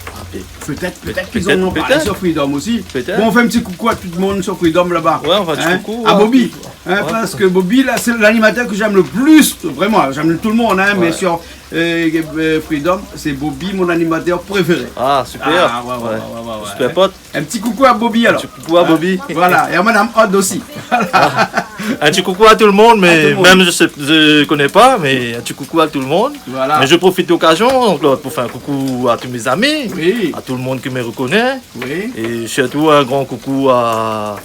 Ah, peut-être. Peut-être, peut-être qu'ils en ont parlé sur Freedom aussi. Peut-être. Bon, on fait un petit coucou à tout le monde sur Freedom là-bas. Ouais, on fait un petit coucou à Bobby. Hein, parce que Bobby, là, c'est l'animateur que j'aime le plus. Vraiment, j'aime tout le monde, hein, mais sur, euh, euh, Freedom, c'est Bobby, mon animateur préféré. Ah, super. Ah, ouais, ouais, ouais, ouais, ouais. Super pote. Un petit coucou à Bobby, alors. Un petit coucou à Bobby. Hein ? Voilà, et à Madame Odd aussi. Voilà. Ah. Un petit coucou à tout le monde, mais même je sais, je connais pas, mais un petit coucou à tout le monde. Voilà. Mais je profite de l'occasion, Jean-Claude, pour faire un coucou à tous mes amis, à tout le monde qui me reconnaît. Oui. Et surtout un grand coucou à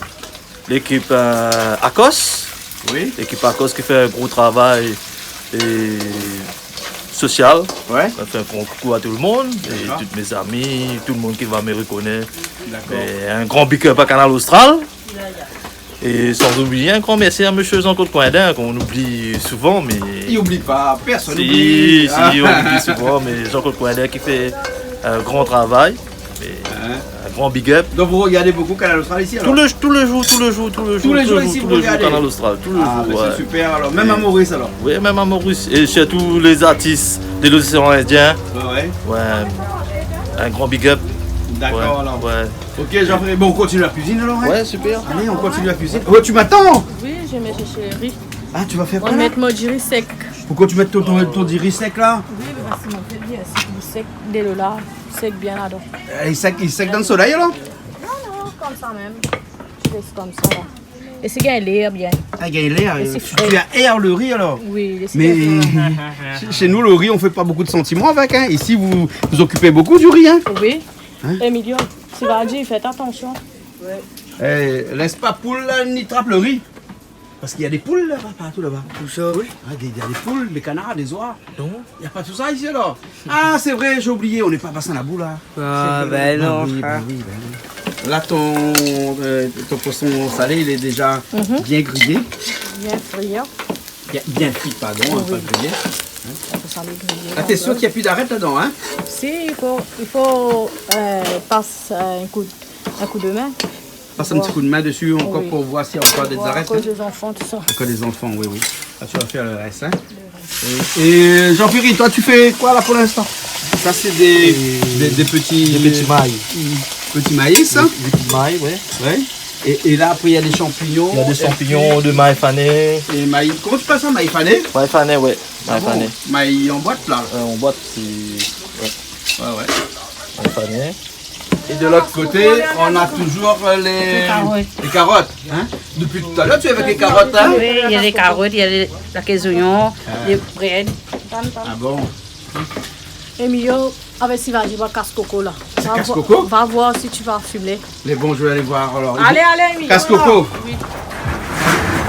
l'équipe, euh, Akos. Oui. L'équipe Akos qui fait un gros travail et social. Ouais. Je fais un grand coucou à tout le monde, et tous mes amis, tout le monde qui va me reconnaître. D'accord. Et un grand big up à Kanal Austral. Et sans oublier un grand merci à monsieur Jean-Claude Coindin, qu'on oublie souvent, mais... Il oublie pas, personne n'oublie. Si, si, on oublie souvent, mais Jean-Claude Coindin qui fait un grand travail. Et un grand big up. Donc vous regardez beaucoup Kanal Austral ici, alors ? Tous les, tous les jours, tous les jours, tous les jours, tous les jours, tous les jours, Kanal Austral, tous les jours, ouais. Ah, mais c'est super, alors. Même à Maurice, alors ? Oui, même à Maurice. Et surtout les artistes de l'océan Indien. Ouais, ouais. Ouais. Un grand big up. D'accord, alors. Ouais. Ok, Jean-Philippe, bon, on continue la cuisine, alors, hein ? Ouais, super. Allez, on continue la cuisine. Ouais, tu m'attends ? Oui, je vais chercher le riz. Ah, tu vas faire quoi, là ? On va mettre mon diri sec. Pourquoi tu mets ton, ton, ton diri sec, là ? Oui, mais parce que mon fait bien, c'est du sec, de l'eau là, sec bien là-dedans. Euh, il sec, il sec dans le soleil, alors ? Non, non, comme ça même. Je laisse comme ça, là. É sé gingn lèr bien. Ah, gingn lèr, euh, tu, tu aères le riz alors ? Oui, lès gingn lèr. Mais chez, chez nous, le riz, on fait pas beaucoup de sentiments avec, hein. Ici, vous vous occupez beaucoup du riz, hein ? Oui. Hein ? Emilio, ti va di, fé atansion. Eh, laisse pas poule là, ni trappe le riz. Parce qu'il y a des poules là-bas, partout là-bas. Où ça ? Oui. Ah, des, il y a des poules, des canards, des oies. Non. Il y a pas tout ça ici alors ? Ah, c'est vrai, j'ai oublié, on n'est pas à Bassin la Boue là. Ah, ben non, hein. C'est vrai. Ah oui, ben oui, ben oui. Là, ton, euh, ton poisson salé, il est déjà bien grillé. Mhm. Bien frit, hein. Bien, bien frit, pardon, hein, pas grillé. Oui. Hein ? On peut pas le griller. Ah, t'es sûr qu'il y a plus d'arêtes là-dedans, hein ? Si, il faut, il faut, euh, passer un coup, un coup de main. Passe un petit coup de main dessus encore pour voir s'il y a encore des arêtes, hein. Oui. Pour voir, à cause des enfants, tout ça. À cause des enfants, oui, oui. Ah, tu vas faire le reste, hein. Oui. Et Jean-Pierre, toi, tu fais quoi là pour l'instant ? Ça, c'est des, des, des petits, des petits maïs. Petits maïs, hein ? Des, des petits maïs, ouais. Ouais. Et, et là, après, il y a des champignons. Il y a des champignons, de maï fané. Et maï, comment tu appelles ça, maï fané ? Maï fané, ouais. Ah bon ? Maï fané. Maï en boîte, là ? Euh, en boîte, c'est, ouais. Ouais, ouais. Maï fané. Et de l'autre côté, on a toujours, euh, les, les carottes, hein ? Depuis tout à l'heure, tu es avec les carottes, hein ? Oui, il y a les carottes, il y a les, la caisse d'oignon, les brèdes. Ah bon ? Emilio, avec Sivadji, va casse coco là. Casse coco ? Va voir si tu vas fumer. Mais bon, je vais aller voir alors. Allez, allez, Emilio. Casse coco. Oui.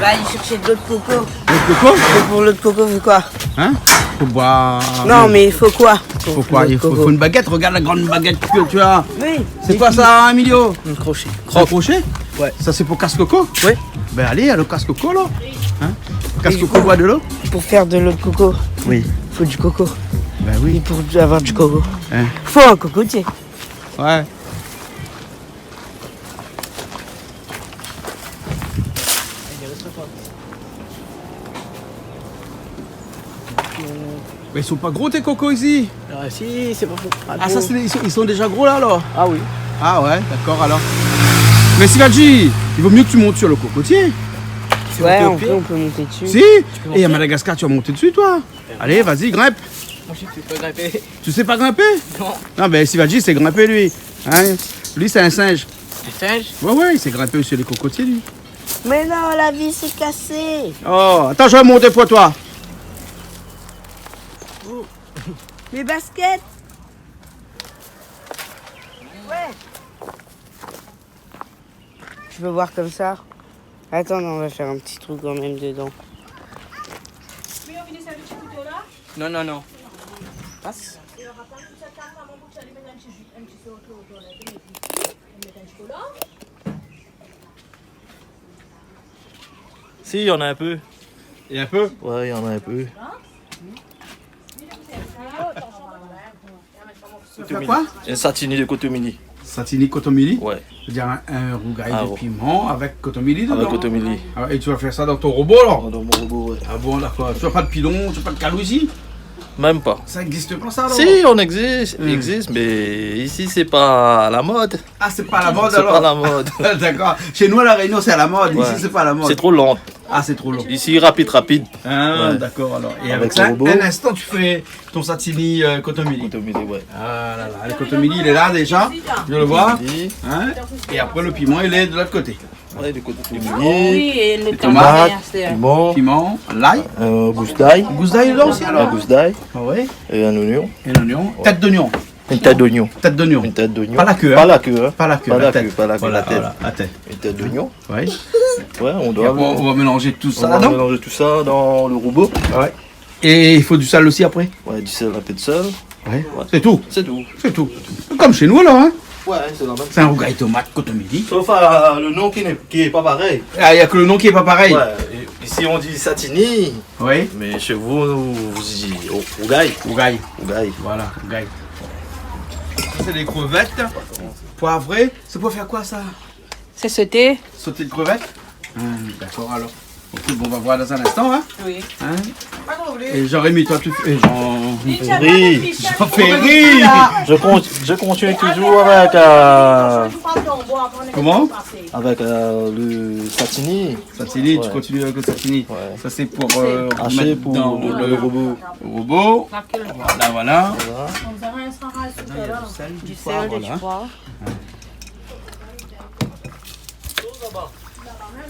Va aller chercher de l'eau de coco. L'eau de coco ? Et pour l'eau de coco, c'est quoi ? Hein ? Faut boire. Non, mais il faut quoi pour l'eau de coco ? Faut quoi ? Il faut, faut une baguette. Regarde la grande baguette que tu as. Oui. C'est quoi ça, Emilio ? Un crochet. Un crochet ? Ouais. Ça, c'est pour casse coco ? Ouais. Ben allez, alors casse coco, là. Hein ? Casse coco, bois de l'eau. Et du coup, pour faire de l'eau de coco, oui, faut du coco. Ben oui. Et pour avoir du coco, hein, faut un cocotier. Ouais. Mais ils sont pas gros, tes cocos, ici ? Ah, si, c'est pas faux. Ah, ça, c'est les, ils sont, ils sont déjà gros, là, alors ? Ah oui. Ah ouais, d'accord, alors. Mais Sivadji, il vaut mieux que tu montes sur le cocotier. Ouais, on peut, on peut monter dessus. Si ? Et à Madagascar, tu vas monter dessus, toi ? Allez, vas-y, grimpe. Moi, je sais pas grimper. Tu sais pas grimper ? Non. Non, ben, Sivadji, il sait grimper, lui. Hein ? Lui, c'est un singe. Un singe ? Ouais, ouais, il sait grimper sur les cocotiers, lui. Mais non, la vis est cassée. Oh, attends, je vais monter pour toi. Mes baskets. Ouais. Tu peux voir comme ça ? Attends, non, on va faire un petit trou quand même dedans. Non, non, non. Passe. Si, il y en a un peu. Il y a un peu ? Ouais, il y en a un peu. Faire quoi ? Un satini de kotomili. Satini kotomili ? Ouais. C'est-à-dire un, un rougail de piment avec kotomili dedans. Ah ouais. Avec kotomili. Ah, et tu vas faire ça dans ton robot, là ? Dans mon robot, ouais. Ah bon, d'accord. Tu as pas de pilon, tu as pas de jalousie ? Même pas. Ça existe pas, ça, alors ? Si, on existe, existe, mais ici, c'est pas à la mode. Ah, c'est pas à la mode, alors ? C'est pas à la mode. D'accord. Chez nous, à La Réunion, c'est à la mode. Ouais. Ici, c'est pas à la mode. C'est trop lent. Ah, c'est trop long. Ici, rapide, rapide. Ah, d'accord, alors. Ouais. Et avec ça, avec le robot. Un instant, tu fais ton satini, euh, kotomili. Kotomili, ouais. Ah là là, le kotomili, il est là déjà. Je le vois. Kotomili. Hein ? Et après, le piment, il est de l'autre côté. Ouais, du côté kotomili. Oui, et les tomates, piment. Piment, l'ail. Euh, gousse d'ail. Gousse d'ail dedans aussi, alors ? La gousse d'ail. Ah ouais. Et un oignon. Et l'oignon. Ouais. Tête d'oignon. Une tête d'oignon. Tête d'oignon. Une tête d'oignon. Pas la queue, hein. Pas la queue, hein. Pas la queue, hein. Pas la queue, pas la queue, la tête. Voilà, voilà, la tête. Une tête d'oignon. Ouais. Ouais, on doit... Et après, on va mélanger tout ça là-dedans ? On va mélanger tout ça dans le robot. Ouais. Et il faut du sel aussi après ? Ouais, du sel, un peu de sel. Ouais. Ouais. C'est tout ? C'est tout. C'est tout. Comme chez nous alors, hein ? Ouais, c'est la même chose. C'est un rougail tomate, kotomili. Sauf, euh, le nom qui n'est, qui est pas pareil. Ah, il y a que le nom qui est pas pareil. Ouais, et ici on dit satini. Oui. Mais chez vous, vous dites rou-, rougail. Rougail. Rougail. Voilà, rougail. Ça, c'est des crevettes poivrées. C'est pour faire quoi, ça ? C'est sauté. Sauté de crevettes ? Hum, d'accord, alors. Ok, bon, on va voir dans un instant, hein ? Oui. Hein ? Et Jean-Rémy, toi, tu fais, Jean-Ferry. Jean-Ferry. Je con-, je continue toujours avec, euh, comment ? Avec, euh, le satini. Satini, tu continues avec le satini. Ouais. Ça, c'est pour, euh, remettre dans le robot. Haché pour le robot. Robot. Voilà, voilà. Voilà. On dirait un sarrasin. Du sel, du poivre. Voilà. Du poivre. Ouais.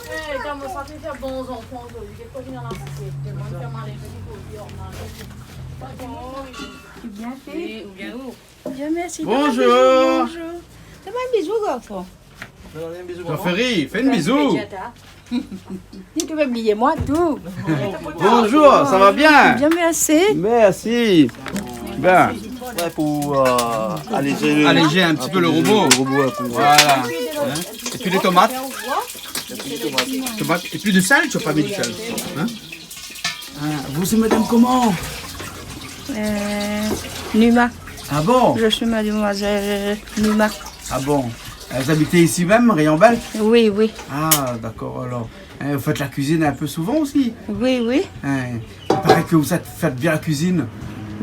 Eh, kan mon santi fé bon zanfan, ou di, kèl koté dan la sosiété, moin, fé mal, fé di koté, on a... Bien fé. Oui, ou bien ou. Bien, mèrsi. Bonjour. Fé in bizou, garson. Jean-Ferry, fé in bizou. Ni tou va oublié moin, tou. Bonjour, ça va bien ? Bien, mèrsi. Mèrsi. Bien. Ouais, pou, euh, alézé le, alézé in ti pé le robo. Le robo, ouais, pou, voilà. Hein ? Et puis les tomates. Tomates. Et puis du sel, tu as pas mis du sel. Hein ? Ah, vous, c'est madame comment ? Euh, Numa. Ah bon ? Je suis mademoiselle Numa. Ah bon ? Vous habitez ici même, Rayon-Belle ? Oui, oui. Ah, d'accord, alors. Hein, vous faites la cuisine un peu souvent aussi ? Oui, oui. Hein, il paraît que vous êtes, faites bien la cuisine.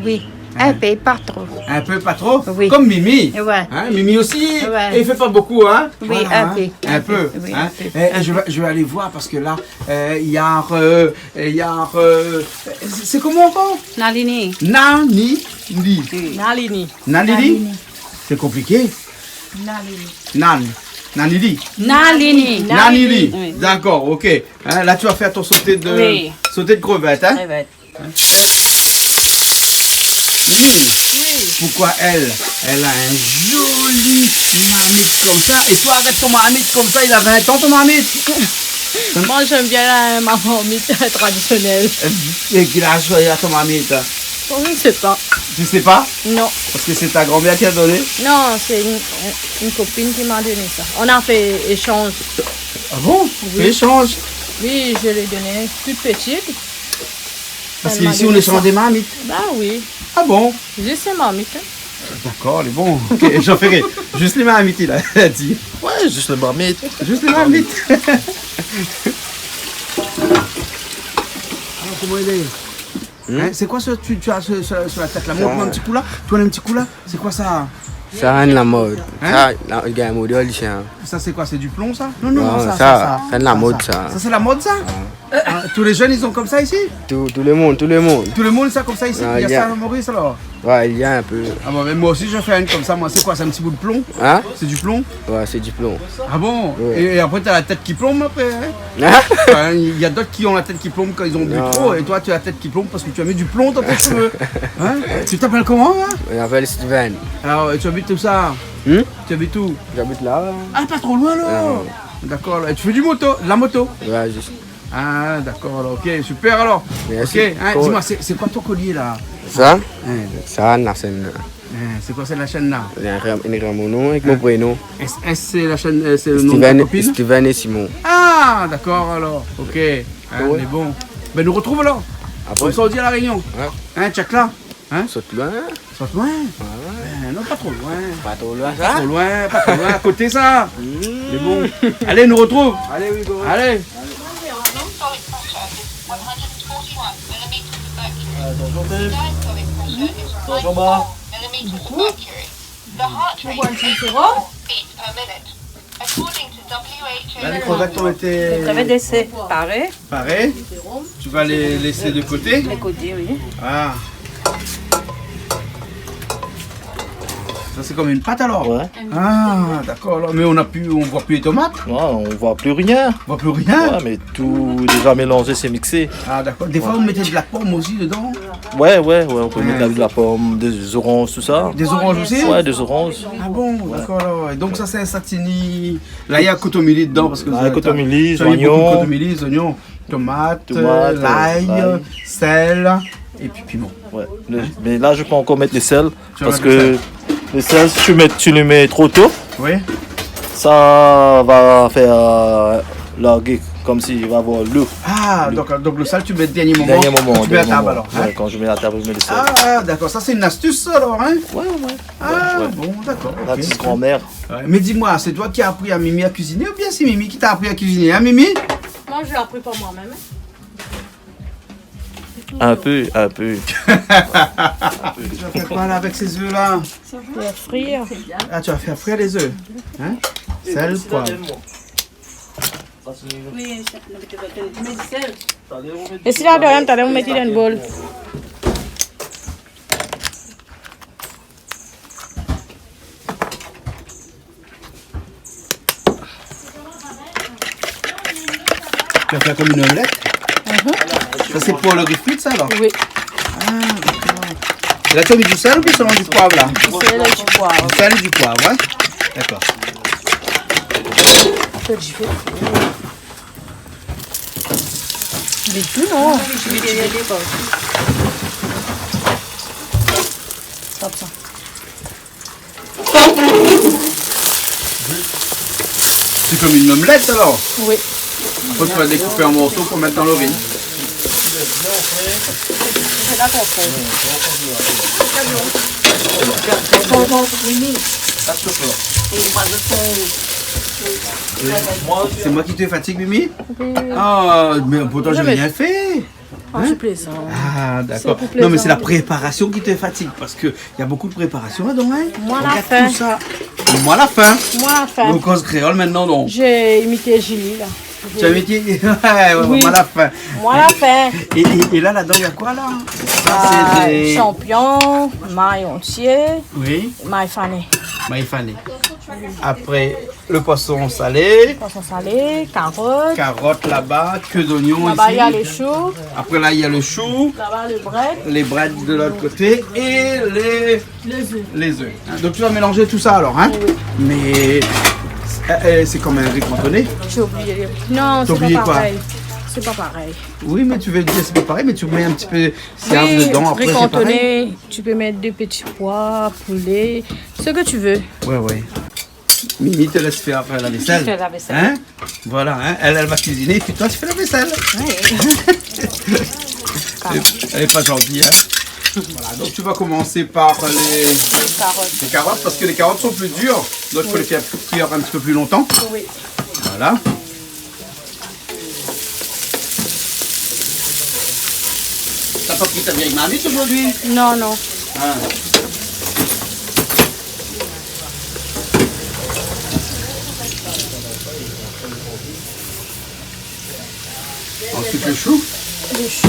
Oui. Hein ? Un peu, pas trop. Un peu, pas trop ? Oui. Comme Mimi. Ouais. Hein, Mimi aussi, ouais, il fait pas beaucoup, hein ? Oui, voilà, un peu. Un peu, hein ? Oui, un peu. Et, et je vais, je vais aller voir parce que là, euh, il y a, euh, il y a, euh, c'est, c'est comment encore ? Nalini. Nani li. Oui. Nalini. Nalini ? Nalini. C'est compliqué. Nalini. Nan. Nanili. Nalini. Nanili. Oui. D'accord, ok. Hein, là, tu vas faire ton sauté de, oui, sauté de crevettes, hein ? Crevettes. Hein ? Hmm. Pourquoi elle, elle a un joli marmite comme ça ? Et toi, avec ton marmite comme ça, il a vingt ans, ton marmite. Moi, j'aime bien la, ma marmite traditionnelle. Et quel âge il a, ton marmite ? Oh, je sais pas. Tu sais pas ? Non. Parce que c'est ta grand-mère qui a donné ? Non, c'est une, une copine qui m'a donné ça. On a fait échange. Ah bon ? Oui. Fait échange ? Oui, je l'ai donné toute petite. Parce qu'ici, on échange des marmites. Bah oui. Ah bon ? Juste les marmites, hein. D'accord, lé bon. Ok, Jean-Ferry, juste les marmites, il a dit. Ouais, juste les marmites. Juste les marmites. Alors, comment il est ? Hmm ? Hein, c'est quoi ce, tu, tu as ce, ce, sur la tête là ? Montre-moi un petit coup là. Tourne un petit coup là. C'est quoi ça ? Sa, inn lamod. Hein ? Sa, la, gingn modèl, sa. Ça, c'est quoi ? C'est du plomb, ça ? Non, non, non, ça, ça, ça, ça, inn lamod, sa. Ça, c'est la mode, ça ? Ah, tous les jeunes, ils ont comme ça ici ? Tout, tout le monde, tout le monde. Tout le monde, ça, comme ça ici ? Ah, il y a ça à Maurice, alors ? Ouais, il y a un peu. Ah bon, mais moi aussi, je fais une comme ça, moi. C'est quoi, c'est un petit bout de plomb ? Hein ? C'est du plomb ? Ouais, c'est du plomb. Ah bon ? Ouais. Et, et après, t'as la tête qui plombe après, hein ? Hein ? Enfin, il y a d'autres qui ont la tête qui plombe quand ils ont bu trop, et toi, tu as la tête qui plombe parce que tu as mis du plomb dans tes cheveux. Hein ? Tu t'appelles comment, là ? Je m'appelle Steven. Alors, tu habites où, ça ? Hmm ? Tu habites où ? J'habite là. Ah, pas trop loin, là. Ah, ouais. D'accord, là. Et tu fais du moto, de la moto ? Ouais, juste. Ah, d'accord, alors, ok, super, alors. Merci. Ok, hein, dis-moi, c'est, c'est quoi ton collier, là ? Ça ? Hein. Ça, la chaîne. Hein, c'est quoi, c'est la chaîne, là ? Une Ram-, une Ramono avec mon prénom. S S, c'est la chaîne, euh, c'est le nom de ta copine ? Steven, Steven et Simon. Ah, d'accord, alors, ok. Hein, ouais. Mais bon. Ben, nous retrouvons, alors. Après. Comme ça, on dit à La Réunion. Ouais. Hein, check là. Hein ? Sot loin. Sot loin ? Ouais. Ben, non, pas trop loin. Pas trop loin, ça ? Pas trop loin, pas trop loin, à côté, ça. Hmm. Mais bon. Allez, nous retrouve. Allez, we go. Allez. Euh, bonjour, Pep. Bonjour, Ba. Pourquoi tu fais ça ? Là, les crevettes ont été... Les crevettes, c'est pareil. Pareil. Tu vas les laisser de côté ? De côté, oui. Ah. Ça, c'est comme une pâte, alors ? Ouais. Ah, d'accord, alors. Mais on a plus, on voit plus les tomates ? Non, on voit plus rien. On voit plus rien ? Ouais, mais tout déjà mélangé, c'est mixé. Ah, d'accord. Des fois, vous mettez de la pomme aussi dedans ? Ouais, ouais, ouais, on peut mettre de la pomme, des oranges, tout ça. Des oranges aussi ? Ouais, des oranges. Ah bon, d'accord, alors. Et donc, ça, c'est un satini. Là, il y a kotomili dedans, parce que vous avez beaucoup de kotomili, les oignons. Là, il y a kotomili, les oignons, tomates, l'ail, sel, et puis piment. Ouais. Le, mais là, je peux encore mettre le sel, parce que le sel, si tu mets, tu le mets trop tôt, ça va faire, euh, larguer, comme s'il va avoir l'eau. Ah, donc, donc le sel, tu mets au dernier moment, quand tu mets à table, alors, hein ? Dernier moment, ouais, quand je mets à table, je mets le sel. Ah, d'accord, ça, c'est une astuce, ça, alors, hein ? Ouais, ouais. Ah, bon, d'accord, ok. La petite grand-mère. Ouais, mais dis-moi, c'est toi qui as appris à Mimi à cuisiner ou bien c'est Mimi qui t'a appris à cuisiner, hein, Mimi ? Moi, je l'ai appris par moi-même. Un peu, un peu. Tu vas faire quoi, là, avec ces œufs-là ? Je vais frire. Ah, tu vas faire frire les œufs. Hein ? Sel, poivre. Et si la deuxième, t'as mèt dan bol. Tu vas faire comme une omelette ? Mhm. Ça, c'est pour le riz frit, ça, alors ? Oui. Ah, d'accord. Et là, tu as mis du sel ou bien seulement du poivre, là ? Du sel et du poivre. Du sel et du poivre, hein ? D'accord. Fé du fé. Mé tout, non ? Stop ça. C'est comme une omelette, alors ? Oui. Après, tu vas découper en morceaux pour mettre dans le riz. C'est moi qui te fatigue, Mimi ? Oui. Ah, mais pourtant, j'ai rien fait. Ah, tu plaisantes. Ah, d'accord. C'est pour plaisanter. Non, mais c'est la préparation qui te fatigue, parce que il y a beaucoup de préparation là-dedans, hein ? Moi, la faim. Regarde tout ça. Moi, la faim. Moi, la faim. Donc, on se créole maintenant, donc. J'ai imité Julie, là. Tu as imité ? Ouais, ouais, oui. Moi, la faim. Moi, la faim. Et, et, et là, là-dedans, il y a quoi, là ? Ça, ah, c'est des champignons, maï entier, oui, maï fané. Maï fané. Après, le poisson salé. Poisson salé, carotte. Carotte là-bas, queue d'oignon ici. Là-bas, il y a le chou. Après, là, il y a le chou. Là-bas, le brède. Les brèdes de l'autre côté et les, les œufs. Les œufs. Hein, donc, tu vas mélanger tout ça alors, hein ? Oui. Mais, euh, euh, c'est comme un riz cantonais. J'ai oublié. Non, c'est pas pareil. T'as oublié quoi ? C'est pas pareil. Oui, mais tu veux dire c'est pas pareil, mais tu mets un petit peu, c'est dedans, après, c'est pareil. Oui, riz cantonais, tu peux mettre des petits pois, poulet, ce que tu veux. Ouais, ouais. Mimi te laisse faire la vaisselle. Je fais la vaisselle. Hein ? Voilà, hein ? Elle, elle va cuisiner, et puis toi, tu fais la vaisselle. Oui. Elle est, elle est pas gentille, hein ? Voilà, donc tu vas commencer par les, les carottes, parce que les carottes sont plus dures, donc il faut les faire cuire un petit peu plus longtemps. Oui. Voilà. T'as pas pris ta vieille marmite aujourd'hui ? Non, non. Ah. Ensuite, le chou. Le chou.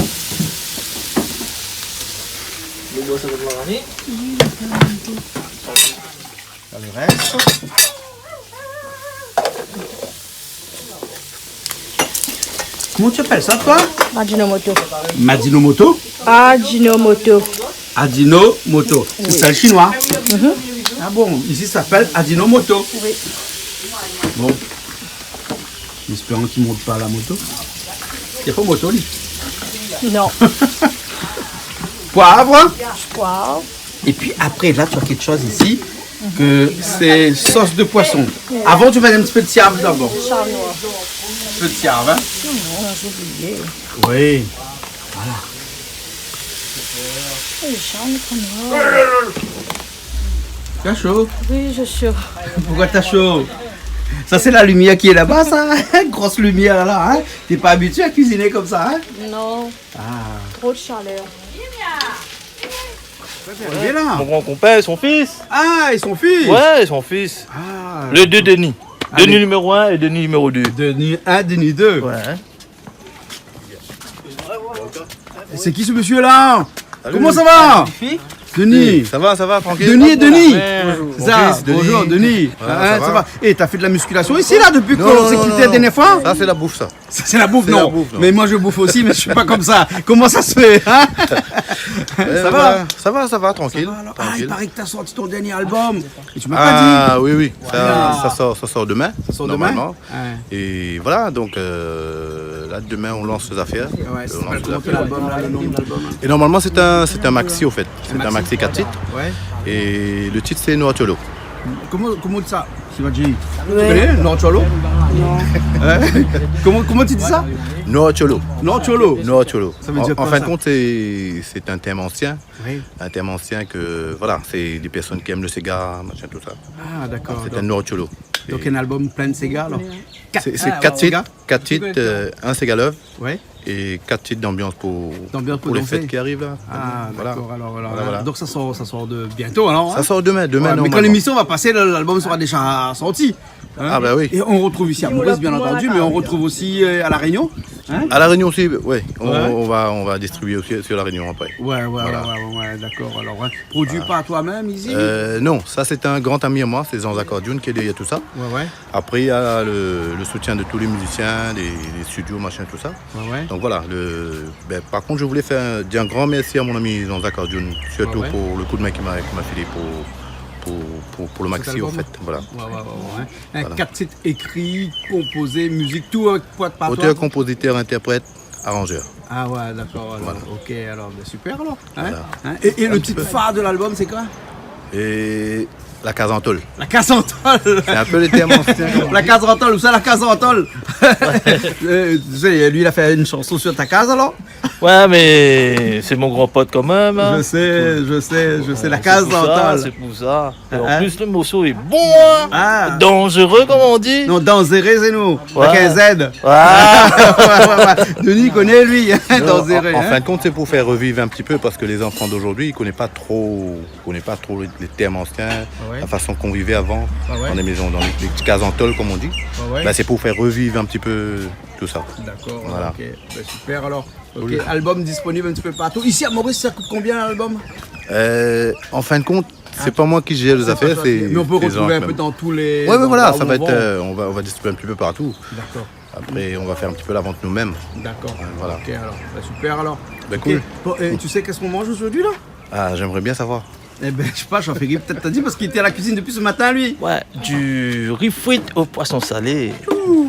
T'as le reste. Comment tu appelles ça, toi ? Ajinomoto. Majinomoto ? Ajinomoto. Ajinomoto. Oui. C'est un chinois. Mhm. Ah bon, ici ça s'appelle Ajinomoto. Oui. Bon. En espérant qu'il monte pas la moto. Il y a pas moto, lui. Non. Poivre. Poivre. Et puis après, là, tu as quelque chose ici, que c'est sauce de poisson. Avant, tu mets un petit peu de siav d'abord. Siav noir. Un petit peu de siav, hein ? Non, j'ai oublié. Oui. Voilà. Oui, siav noir. T'as chaud ? Oui, j'ai chaud. Pourquoi t'as chaud ? Ça, c'est la lumière qui est là-bas, ça. Grosse lumière, là, hein ? T'es pas habitué à cuisiner comme ça, hein ? Non. Ah. Trop de chaleur. Arrivé là. Mon grand compère et son fils. Ah, et son fils. Ouais, et son fils. Ah. Les deux Denis. Allez. Denis numéro un et Denis numéro deux. Denis un, Denis deux. Ouais, hein. Et c'est qui ce monsieur-là ? Salut. Comment ça va ? Magnifique. Denis. Oui, ça va, ça va, tranquille. Denis et Denis. Ouais. Bonjour. Ça, mon fils, Denis. Bonjour, Denis. Voilà, hein, ça va. Ça va ? Eh, t'as fait de la musculation ici, là, depuis qu'on s'est quitté la dernière fois ? Non, non, non, non. Ça, c'est la bouffe, ça. Ça, c'est la bouffe, non. C'est la bouffe, non. Mais moi, je bouffe aussi, mais je suis pas comme ça. Comment ça se fait, hein ? Euh, ça va ? Voilà. Ça va, ça va, tranquille. Ça va, alors. Ah, il paraît que t'as sorti ton dernier album. Tranquille. Et tu m'as pas dit. Ah, oui, oui. Ça, ça sort, ça sort demain, normalement. Ça sort demain ? Ouais. Et voilà, donc, euh, là, demain, on lance les affaires. Ouais, ça s'appelle comment, ton album, là, le nom de l'album, là ? Et normalement, c'est un, c'est un maxi, au fait. Un maxi ? C'est un maxi quatre titres. Ouais. Et le titre, c'est Noir Tcholo. Comment, comment ça ? Tu m'as dit, tu connais Noir Tcholo ? Non. Hein ? Comment, comment tu dis ça ? Noir Tcholo. Noir Tcholo. Noir Tcholo. Ça veut dire quoi, ça ? En, en fin de compte, c'est, c'est un terme ancien. Oui. Un terme ancien que, voilà, c'est des personnes qui aiment le séga, machin, tout ça. Ah, d'accord. C'est un Noir Tcholo. Donc, un album plein de séga, alors ? C'est, c'est quatre titres, quatre titres, euh, un séga love. Ouais. Et quatre titres d'ambiance pour, pour les fêtes qui arrivent, là. D'ambiance pour danser. Ah, d'accord, alors, voilà. Voilà, voilà. Donc, ça sort, ça sort de bientôt, alors, hein ? Ça sort demain, demain, normalement. Ouais, mais quand l'émission va passer, là, l'album sera déjà sorti, hein ? Ah, bah oui. Et on retrouve ici à Maurice, bien entendu, mais on retrouve aussi, euh, à La Réunion. Hein ? À La Réunion aussi, ouais. On, ouais, on va, on va distribuer aussi sur La Réunion après. Ouais, ouais, voilà, ouais, ouais, ouais, d'accord. Alors, hein, produit, voilà, par toi-même, ici ? Euh, non, ça c'est un grand ami à moi, c'est Jean-Jacques Arjun qui est derrière tout ça. Ouais, ouais. Après, il y a le, le soutien de tous les musiciens, des, des studios, machin, tout ça. Ouais, ouais. Donc voilà, le, ben, par contre, je voulais faire un, dire un grand merci à mon ami Jean-Jacques Arjun, surtout, ouais, ouais, pour le coup de main qu'il m'a, qu'il m'a filé pour, pour, pour, pour le maxi, au fait. Cet album ? Voilà. Ouais, ouais, ouais, ouais. Hein, voilà. Quatre titres écrits, composés, musique, tout, euh, par, par toi ? Auteur, compositeur, interprète, arrangeur. Ah ouais, d'accord, alors, voilà, ok, alors, ben, super, alors, hein ? Voilà. Hein ? Et, et le titre phare de l'album, c'est quoi ? Un petit peu. Et La Case en Tôle. La Case en Tôle. C'est un peu les thèmes anciens, comme on dit. La Case en Tôle, ou sa, La Case en Tôle ? Euh, tu sais, lui, il a fait une chanson sur ta case, alors ? Ouais, mais c'est mon grand pote quand même, hein. Je sais, je sais, je sais, La Case en Tôle. C'est pour ça, c'est pour ça. Et en plus, le morceau est bon, hein. Ah. Dangereux, comme on dit. Non, danzéré, sé nou. Ouais. Avèk un Z. Ah. Ouais, ouais, ouais. Denis, il connaît, lui, hein, danzéré, hein. Non, en, en fin de compte, c'est pour faire revivre un petit peu parce que les enfants d'aujourd'hui, ils connaissent pas trop, ils connaissent pas trop les, les termes anciens, ah ouais, la façon qu'on vivait avant, ah ouais, dans les maisons, dans les, les petites cases en tôle, comme on dit. Ah ouais. Ben, c'est pour faire revivre un petit peu tout ça. D'accord, voilà, ok. Ben, super, alors. Ok, album disponible un petit peu partout. Ici à Maurice, ça coûte combien l'album ? Euh, en fin de compte, c'est pas moi qui gère les affaires, c'est les gens quand même. Ah, c'est pas toi qui... Mais on peut retrouver un peu dans tous les endroits où on vend. Ouais, ouais, voilà, ça va être, euh, on va, on va distribuer un petit peu partout. D'accord. Après, on va faire un petit peu la vente nous-mêmes. D'accord. Euh, voilà. Ok, alors. Bah, super, alors. Bah, cool. Ok. Bon, et tu sais qu'est-ce qu'on mange aujourd'hui, là ? Ah, j'aimerais bien savoir. Eh ben, je sais pas, Jean-Philippe, peut-être t'as dit, parce qu'il était à la cuisine depuis ce matin, lui. Ouais, du riz frit au poisson salé. Ouh.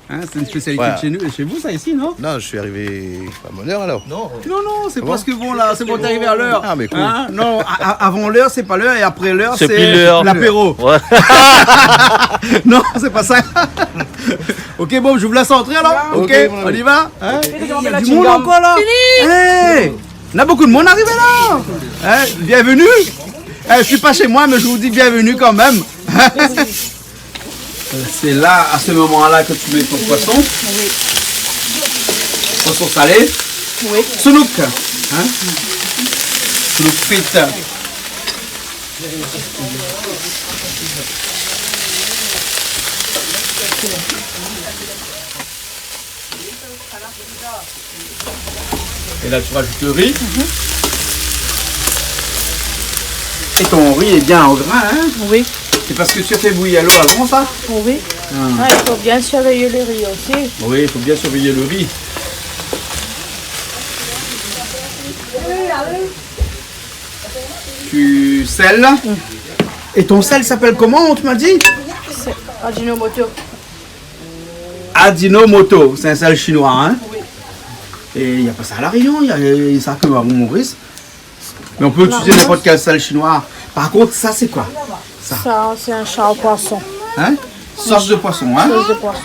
Hein, c'est une spécialité de chez nous, chez vous, ça, ici, non ? Ouais. Non, je suis arrivé à bonne heure, alors. Non. Non, non, c'est parce que, bon, là, c'est bon, t'es arrivé à l'heure. Ah, mais cool. Hein ? Non, a-, a-, avant l'heure, c'est pas l'heure, et après l'heure, c'est l'apéro. C'est plus l'heure. Ouais. Non, c'est pas ça. Ok, bon, je vous laisse entrer, alors. Ok, on y va, hein ? Il y a du monde encore, là. Fini. Hey, on a beaucoup de monde arrivé, là. Hein, bienvenue. Eh, je suis pas chez moi, mais je vous dis bienvenue quand même. C'est là, à ce moment-là, que tu mets ton poisson. Oui. Poisson salé. Oui. Sounouk, hein ? Sounouk frite. Et là, tu rajoutes le riz. Mhm. Et ton riz est bien en gras, hein ? Oui. C'est parce que tu as fait bouillir l'eau avant, ça ? Oui. Ah. Ah, il faut bien surveiller le riz aussi. Oui, il faut bien surveiller le riz. Tu sèles. Mm. Et ton sel s'appelle comment, tu m'as dit ? C'est Ajinomoto. Ajinomoto, c'est un sel chinois, hein ? Oui. Et il y a pas ça à La Réunion, il y a, il y a ça que à Maurice. Mais on peut utiliser n'importe quel sel chinois. Par contre, ça, c'est quoi, ça ? Ça, c'est un char poisson. Hein ? Sauce de poisson, hein ? Sauce de poisson.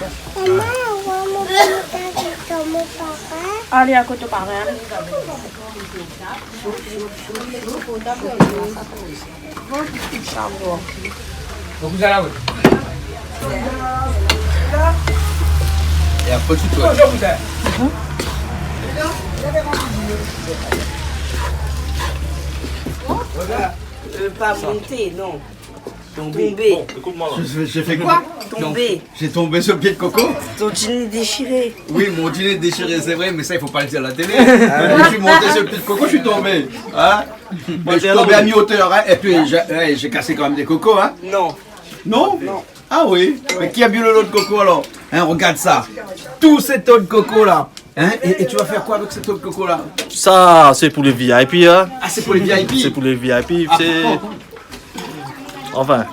Allez, à côté, par là. Et après, tu tournes. Euh, pas monter, non. Tombé. Bon, écoute-moi, là. Je, je, j'ai fait quoi ? Tombé. J'ai tombé sur le pied de coco ? Ton jean est déchiré. Oui, mon jean est déchiré, c'est vrai, mais ça, il faut pas le dire à la télé. Hein, je suis monté sur le pied de coco, je suis tombé. Hein ? Mais je suis tombé à mi-hauteur, hein, et puis j'ai, ouais, j'ai cassé quand même des cocos, hein. Non. Non ? Non. Ah oui ? Mais qui a bu le lot de coco, alors ? Hein, regarde ça. Tous ces tas de coco, là. Hein ? Et, et tu vas faire quoi avec ces tas de coco, là ? Ça, c'est pour les V I P, hein. Ah, c'est pour les V I P ? C'est pour les V I P, ah, c'est bon. Enfin,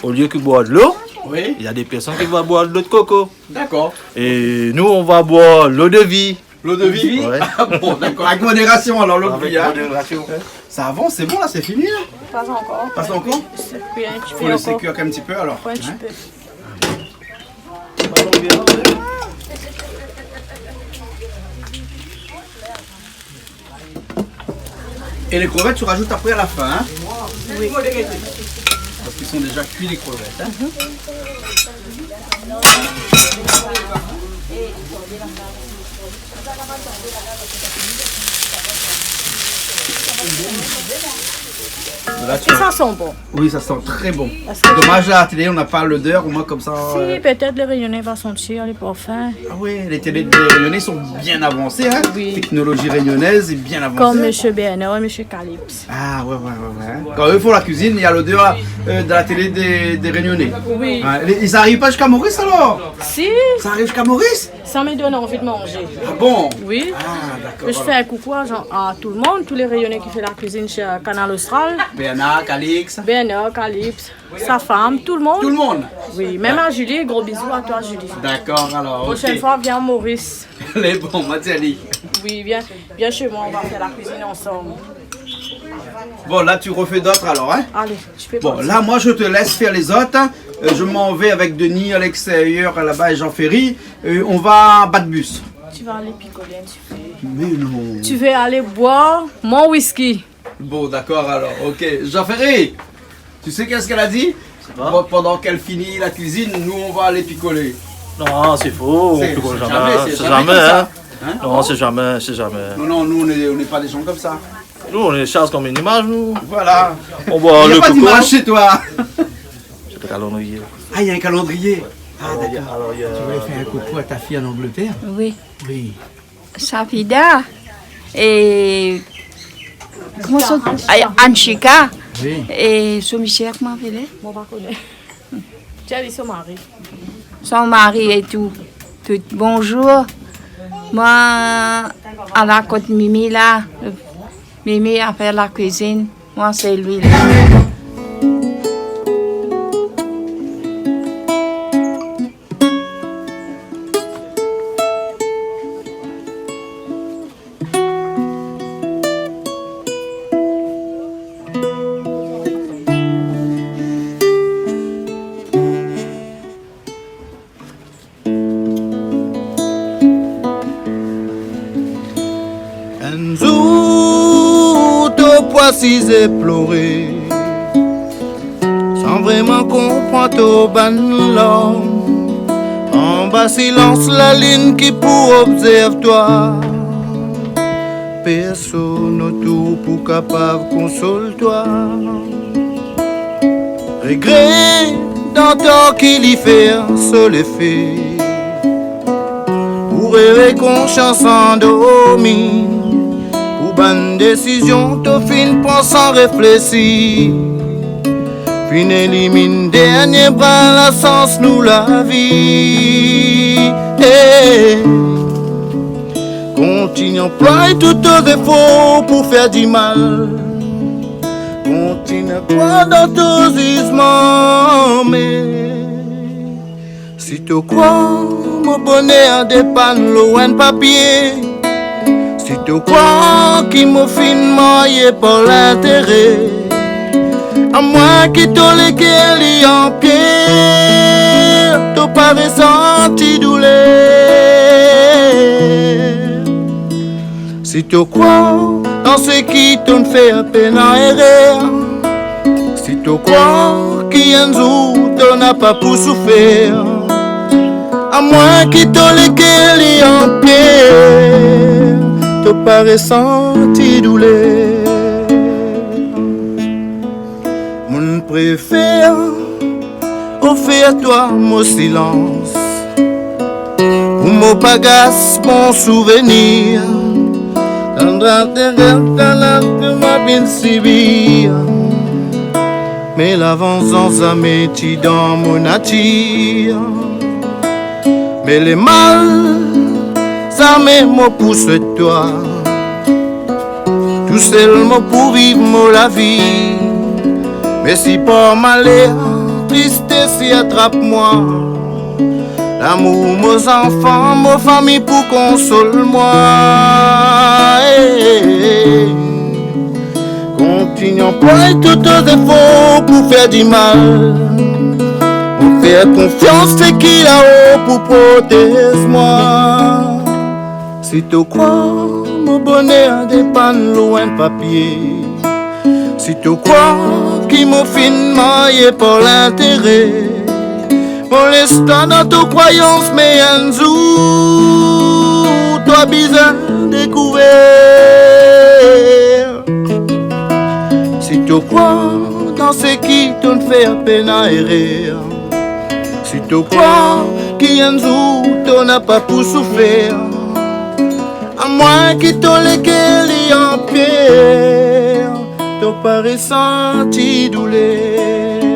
au lieu que boire de l'eau, oui, il y a des personnes qui vont boire de l'eau de coco. D'accord. Et nous, on va boire l'eau de vie. L'eau de vie ? Ouais. Ah bon, d'accord. Avec modération, alors, l'eau de vie, hein. Avec modération. Ça avance, c'est bon, là, c'est fini, là ? Pas encore. Pas encore ? C'est cuit un petit peu encore. Faut laisser cuire un petit peu, alors. Ouais, un petit peu. Hein ? Et les crevettes, tu rajoutes après à la fin, hein ? Oui. Parce qu'ils sont déjà cuits, les crevettes, hein ? Mhm. Là, tu... Et ça sent bon. Oui, ça sent très bon. Parce que... Dommage, à la télé, on n'a pas l'odeur, au moins comme ça, si, euh, peut-être les Réunionnais vont sentir les parfums. Ah ouais, les télés, les Réunionnais sont bien avancés, hein. Oui. Technologie réunionnaise est bien avancée. Comme monsieur Bernard et monsieur Calypse. Ah ouais, ouais, ouais, ouais. Quand eux font la cuisine, il y a l'odeur, euh, de la télé des, des Réunionnais. Oui. Ouais, les... Et ça arrive pas jusqu'à Maurice alors ? Si. Ça arrive jusqu'à Maurice ? Ça me donne envie de manger. Ah bon ? Oui. Ah, d'accord. Je fais un coucou à, Jean, à tout le monde, tous les Réunionnais qui font la cuisine chez, euh, Kanal Austral. Bernard, Calix. Bernard, Calix, sa femme, tout le monde. Tout le monde ? Oui, même à Julie, gros bisous à toi, Julie. D'accord, alors, ok. Prochaine fois, viens à Maurice. Allez, bon, Mathiali. Oui, viens, viens chez moi, on va faire la cuisine ensemble. Bon, là, tu refais d'autres alors, hein ? Allez, je fais... Bon, partie. Là, moi, je te laisse faire les autres, hein. Euh, je m'en vais avec Denis à l'extérieur, là-bas, et Jean-Ferry. Euh, on va battre bus. Tu vas aller picoler un petit peu. Mais non. Tu veux aller boire mon whisky. Bon, d'accord, alors, ok. Jean-Ferry, tu sais qu'est-ce qu'elle a dit ? Je sais pas. Bon, pendant qu'elle finit la cuisine, nous, on va aller picoler. Non, c'est faux, on picole jamais, c'est jamais, c'est jamais comme ça. Hein ? Non, c'est jamais, c'est jamais. Non, non, nous, on est, on n'est pas des gens comme ça. Nous, on est chaste comme une image, nous. Voilà. On boit le coco. Il n'y a pas d'image chez toi. C'est le calendrier. Ah, il y a un calendrier. Ah, d'accord. Alors, il y a... Tu voulais faire un coucou à ta fille en Angleterre ? Oui. Oui. Safida. Et comment ça, ah, Anchika. Oui. Et son monsieur, comment il s'appelle ? Mon pa koné. Tiens, li son mari. Son mari et tout. Tout. Bonjour. Moi, à la côte Mimi là, Mimi a fait la cuisine. Moi, c'est lui là. Enn zour, to pou asiz é ploré, san vréman konprann to bann larm. Anba silans lalinn ki pou obzèrv twa, pèrsonn otour pou kapav konsol twa. Régré dan tor ki li fé solifé, pou révé konsians andormi, pou bann désizion to fine pran san réflési, fine élimine dèrnié brin lasans nou lavi. Eh. Kontinié anploy tout to zéfor pou fé di mal. Kontinié krwar dan to zizman, mé si to krwar mo bonèr dépann lo enn papié, si to krwar ki mo fine maryé par lintéré, amwin ki to lékèr li an pyèr, to pa résanti doulèr. Si to krwar dan sak tonn fé, pèn a érèr, si to krwar ki enn zour to na pa pou soufèr, amwin ki to lékèr li an pyèr, to pa résanti doulèr. Moun préfèr ofèr twa mo silans, pou mo pa gas bon souvenir. Tandra tèrèl talan ke ma vin sibir, mé la vanzans zamé ti dan mo natir. Mé lé mal zamé mo pou swèt twa. Tousèl mo pou viv mo lavi. Mé si par malèr tristès i atrap mwa, lamour mo zanfan, mo fami pou konsol mwa. Eh, eh, eh. Kontinié anploy tout to zéfor pou fé di mal. Pou fé konfians sak lé lao pou protéz mwa. Si to krwar mo bonèr dépann lo enn papié, si to krwar ki mo fine maryé par lintéré, mo lès twa dan to krwayans, mé enn zour twa bizin dékouvèr. Si to krwar dan sak i tonn fé, pena érèr, si to krwar ki in zour to na pa pou soufèr, amwin ki to lékèr li an pyèr, to pa résanti doulèr.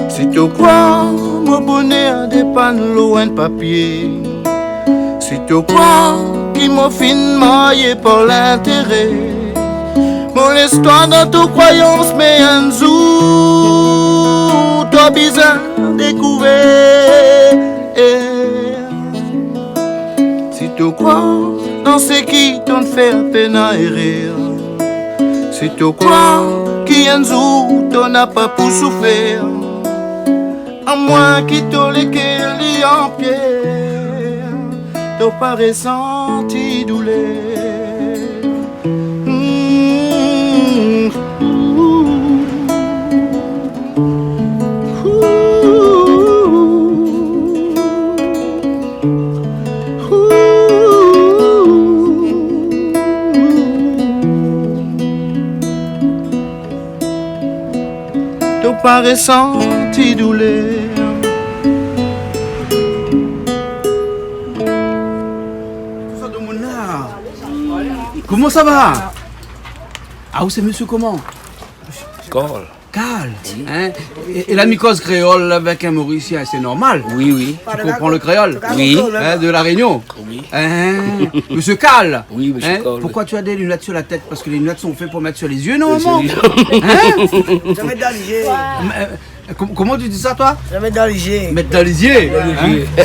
Si to krwar mon bonèr dépann lo in papyé, si to krwar ki mon fine maryé par lintéré, mon lès twa dan to krwayans, mé in zour to bizin dékouvèr. Si to krwar dan sak i tonn fé, pena érèr, si to krwar ki in zour to na pa pou soufèr, amwin ki to lékèr li an pyèr, to pa résanti doulèr. Hmm. Ouh. Ouh. Ouh. To pa résanti doulèr. Tout sa domoun la. Koman sa va? Ah, ou sé mésyé koman? Carl. Carl, oui. Hein? É, é la mi koz kréol avèk in Morisien, sé normal? Oui, oui. Tu comprends le créole? Oui. Hein, de La Réunion? Oui. Hein, monsieur Carl? Oui, monsieur Carl, oui. Pourquoi tu as des lunettes sur la tête? Parce que les lunettes sont faites pour mettre sur les yeux, normalement. Oui, c'est vrai. Hein? Zamé dan lé zié. Mais, euh, com-, comment tu dis ça, toi? Zamé dan lé zié. Mettre dans les yeux. Dans les yeux. Hein?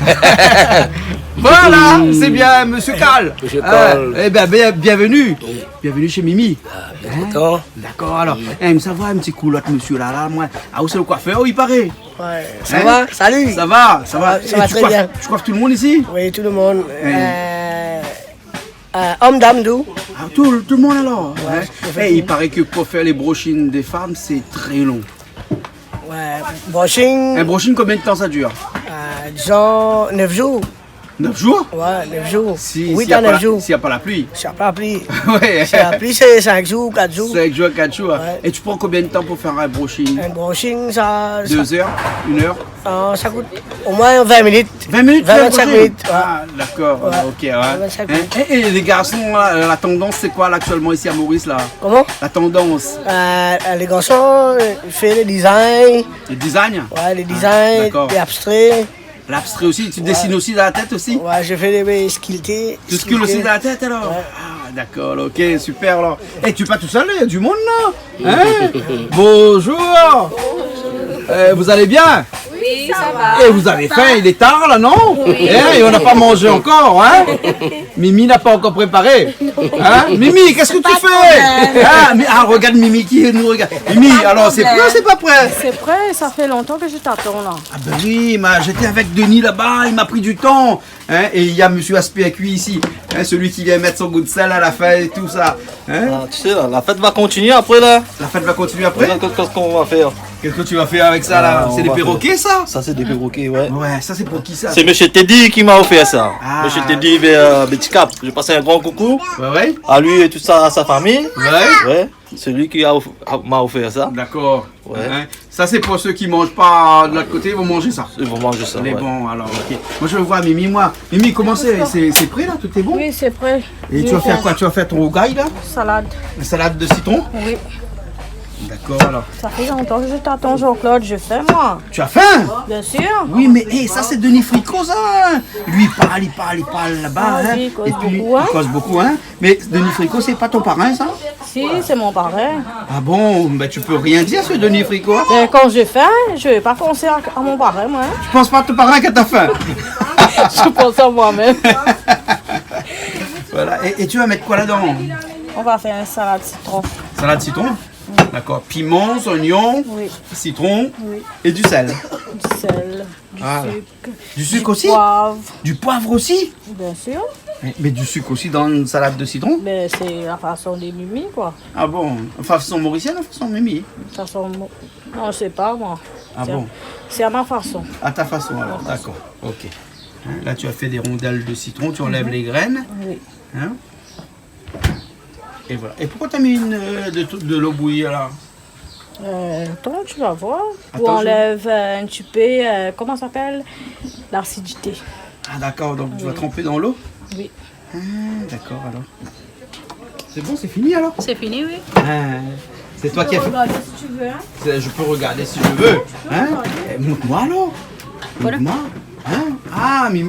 Voilà, c'est bien, monsieur Carl. Monsieur Carl. Euh, eh ben, bien, bienvenue. Oui. Bienvenue chez Mimi. Ah, bien content. Hein? D'accord, alors. Mm. Eh, mi sa voir in ti kou lot mésyé la, la, mwin. Ah, ou sé le coiffeur, il paraît. Ouais. Hein? Ça va? Salut. Ça va, ça va. Ça va, ça va très bien. Et tu coiffes, tu coiffes tout le monde ici? Oui, tout le monde. Hein. Euh, euh, homme, dame, tout. Ah, tout, tout le monde alors, hein? Ouais, je fais tout. Eh, il paraît que pour faire les brushing des femmes, c'est très long. Ouais, brushing. Un brushing, combien de temps ça dure? Euh, disons, neuf jours. Neuf jours? Ouais, neuf jours. Si, huit à neuf jours. S'il y a pas la, s'il y a pas la pluie. S'il y a pas la pluie. Ouais. Si la pluie, c'est cinq jours, quatre jours. Cinq jours, quatre jours, hein. Ouais. Et tu prends combien de temps pour faire un brushing? Un brushing, ça, ça... Deux heures? Une heure? Euh, ça coûte au moins vingt minutes. Vingt minutes, vingt, vingt-cinq minutes, ouais. Ah, d'accord, ouais, ok, ouais. Vingt-cinq minutes. Hein? Et, et les garçons, là, la tendance, c'est quoi, là, actuellement, ici à Maurice, là? Comment? La tendance. Euh, les garçons, euh, fait les designs. Les designs? Ouais, les designs, d'accord. Ah, les abstraits. L'abstrait aussi, tu dessines aussi dans la tête aussi? Ouais, je fais les, les sculptés. Tu sculptes aussi dans la tête alors? Ouais. Ah, d'accord, ok, super alors. Eh, tu es pas tout seul, il y a du monde là. Hein? Bonjour. Euh, vous allez bien? Oui, ça va. Eh, vous avez faim, il est tard là, non? Oui. Hein, et on n'a pas mangé encore, hein? Mimi n'a pas encore préparé. Hein? Mimi, qu'est-ce que tu fais? Pas de problème. Hein? Mais, ah, regarde Mimi qui nous regarde. Mimi, alors, c'est prêt ou c'est pas prêt? C'est prêt, ça fait longtemps que je t'attends là. Ah ben oui, ma, j'étais avec Denis là-bas, il m'a pris du temps. Hein, et il y a monsieur Aspect avec lui ici, hein, celui qui vient mettre son goût de sel à la fin et tout ça. Hein? Ah, tu sais, là, la fête va continuer après, là. La fête va continuer après? Regarde ce qu'on va faire. Qu'est-ce que tu vas faire avec ça, là? Ah, c'est des perroquets, ça? Ça, c'est des perroquets, ouais. Ouais, ça, c'est pour qui, ça? C'est monsieur Teddy qui m'a offert ça. Ah. Monsieur Teddy vers, euh, Petit Cap. Je passe un grand coucou. Ouais, ouais. À lui et toute sa, sa famille. Ouais. Ouais. C'est lui qui a off-, a, m'a offert ça. D'accord. Ouais. Hein? Ça, c'est pour ceux qui mangent pas de l'autre côté, ils vont manger ça. Ils vont manger ça, ouais. Bon, alors, ok. Moi, je veux voir Mimi, moi. Mimi, comment c'est, c'est, c'est prêt, là? Tout est bon? Oui, c'est prêt. Et tu vas faire quoi? Tu vas faire ton rougail, là? Salade. Une salade de citron? Oui. D'accord, alors. Ça fait longtemps que je t'attends, Jean-Claude. Je fais, moi. Tu as faim? Bien sûr. Oui, mais, hé, ça, c'est Denis Fricot, ça, hein. Lui, il parle, il parle, il parle là-bas, hein. Ah oui, il cause beaucoup, hein. Et puis, il cause beaucoup, hein. Mais Denis Fricot, c'est pas ton parrain, ça? Si, c'est mon parrain. Ah bon? Ben, tu peux rien dire sur Denis Fricot, hein? Ben, quand j'ai faim, je vais pas penser à, à mon parrain, moi, hein. Tu penses pas à ton parrain quand t'as faim? Je pense à moi-même. Voilà. Et, et tu vas mettre quoi là-dedans? On va faire une salade citron. Salade citron? Oui. D'accord. Piment, oignon, citron et du sel. Oui. Du sel, du sucre, du poivre. Ah. Du sucre aussi? Du poivre? Bien sûr. Mais, mais du sucre aussi dans une salade de citron? Ben, c'est la façon de Mimi, quoi. Ah bon? Façon mauricienne ou façon Mimi? Façon mo-, non, je sais pas, moi. Ah bon? C'est, c'est à ma façon. À ta façon, alors. Ma façon. D'accord. Ok. Hein, là, tu as fait des rondelles de citron, tu enlèves les graines. Mhm. Oui. Hein? Et voilà. Et pourquoi t'as mis une, euh, de, de l'eau bouillie là ? Euh, attends, tu vas voir. Attends, je... Pour enlever un petit peu, euh, comment ça s'appelle ? L'acidité. Ah, d'accord, donc tu vas tremper dans l'eau ? Oui. Ah, d'accord, alors. C'est bon, c'est fini, alors ? C'est fini, oui. Ah, c'est toi qui as fait. Tu peux regarder si tu veux, hein. C'est, je peux regarder si je veux, hein ? Tu peux regarder. Eh, montre-moi, alors. Voilà. Montre-moi. Hein ? Ah, mais...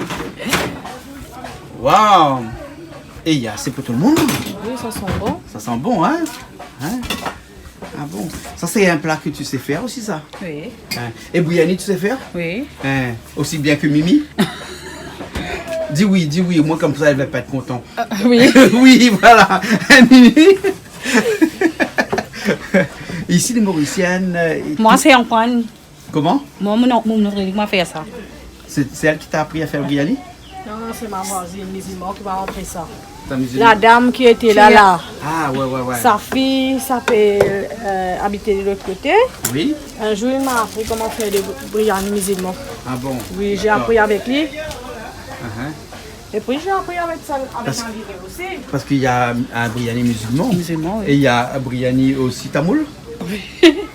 Waouh ! Et il y a assez pour tout le monde. Oui, ça sent bon. Ça sent bon, hein ? Hein ? Ah bon ? Ça, c'est un plat que tu sais faire aussi, ça ? Oui. Hein ? Et bouillani, tu sais faire ? Oui. Hein ? Aussi bien que Mimi ? Dis oui, dis oui, au moins comme ça, elle va pas être contente. Euh, oui. Oui, voilà. Mimi. Ici, les Mauriciennes, euh, moi, c'est Antoine. Comment ? Moi, mon, mon, mon, moi, fé sa. C'est, c'est elle qui t'a appris à faire le bouillani ? Non, non, c'est ma voisine musulmane qui m'a appris ça. Ta musulmane ? La dame qui était là, là. Ah, ouais, ouais, ouais. Sa fille, sa fé, euh, habiter de l'autre côté. Oui. Un jour, il m'a appris comment faire des bouillani musulmans. Ah bon ? Oui, j'ai appris avec lui. D'accord. Uh-huh. Et puis, j'ai appris avec ça, avec ma vie aussi. Parce qu'il y a un bouillani musulman. Musulman, oui. Et il y a un bouillani aussi tamoul. Oui.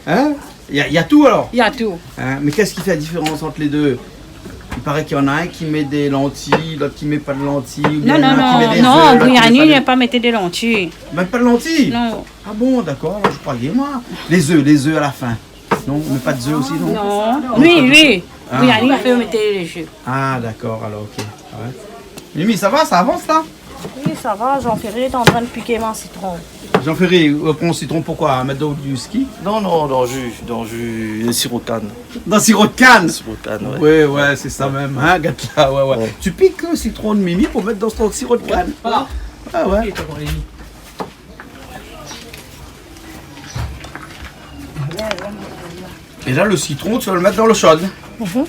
Hein ? Il y a, il y a tout, alors ? Il y a tout. Hein, mais qu'est-ce qui fait la différence entre les deux ? Il paraît qu'il y en a un qui met des lentilles, l'autre qui met pas de lentilles, ou bien il y en a un qui met des œufs, l'autre qui met pas de... Non, non, non, non, bouillani, il n'y a pas mettre des lentilles. Même pas de lentilles ? Non. Ah bon, d'accord, alors je croyais, moi. Les œufs, les œufs à la fin. Non, on met pas d'œufs aussi, non ? Non. On met pas d'œufs. Oui, oui. Ah. Bouillani, il faut mettre les œufs. Ah, d'accord, alors, ok. Ouais. Mimi, ça va, ça avance, là ? Oui, ça va, Jean-Ferry est en train de piquer mon citron. Jean-Ferry, euh, pran sitron, pourquoi ? Mettre dans du ski ? Non, non, dans jus, dans jus, le sirop de canne. Dans sirop de canne ? Sirop de canne, ouais. Ouais, ouais, c'est ça même, hein, gars, là, ouais, ouais. Ouais. Tu piques le citron de Mimi pour mettre dans ton sirop de canne. Voilà. Ah ouais. Et là, le citron, tu vas le mettre dans l'eau chaude. Mhm.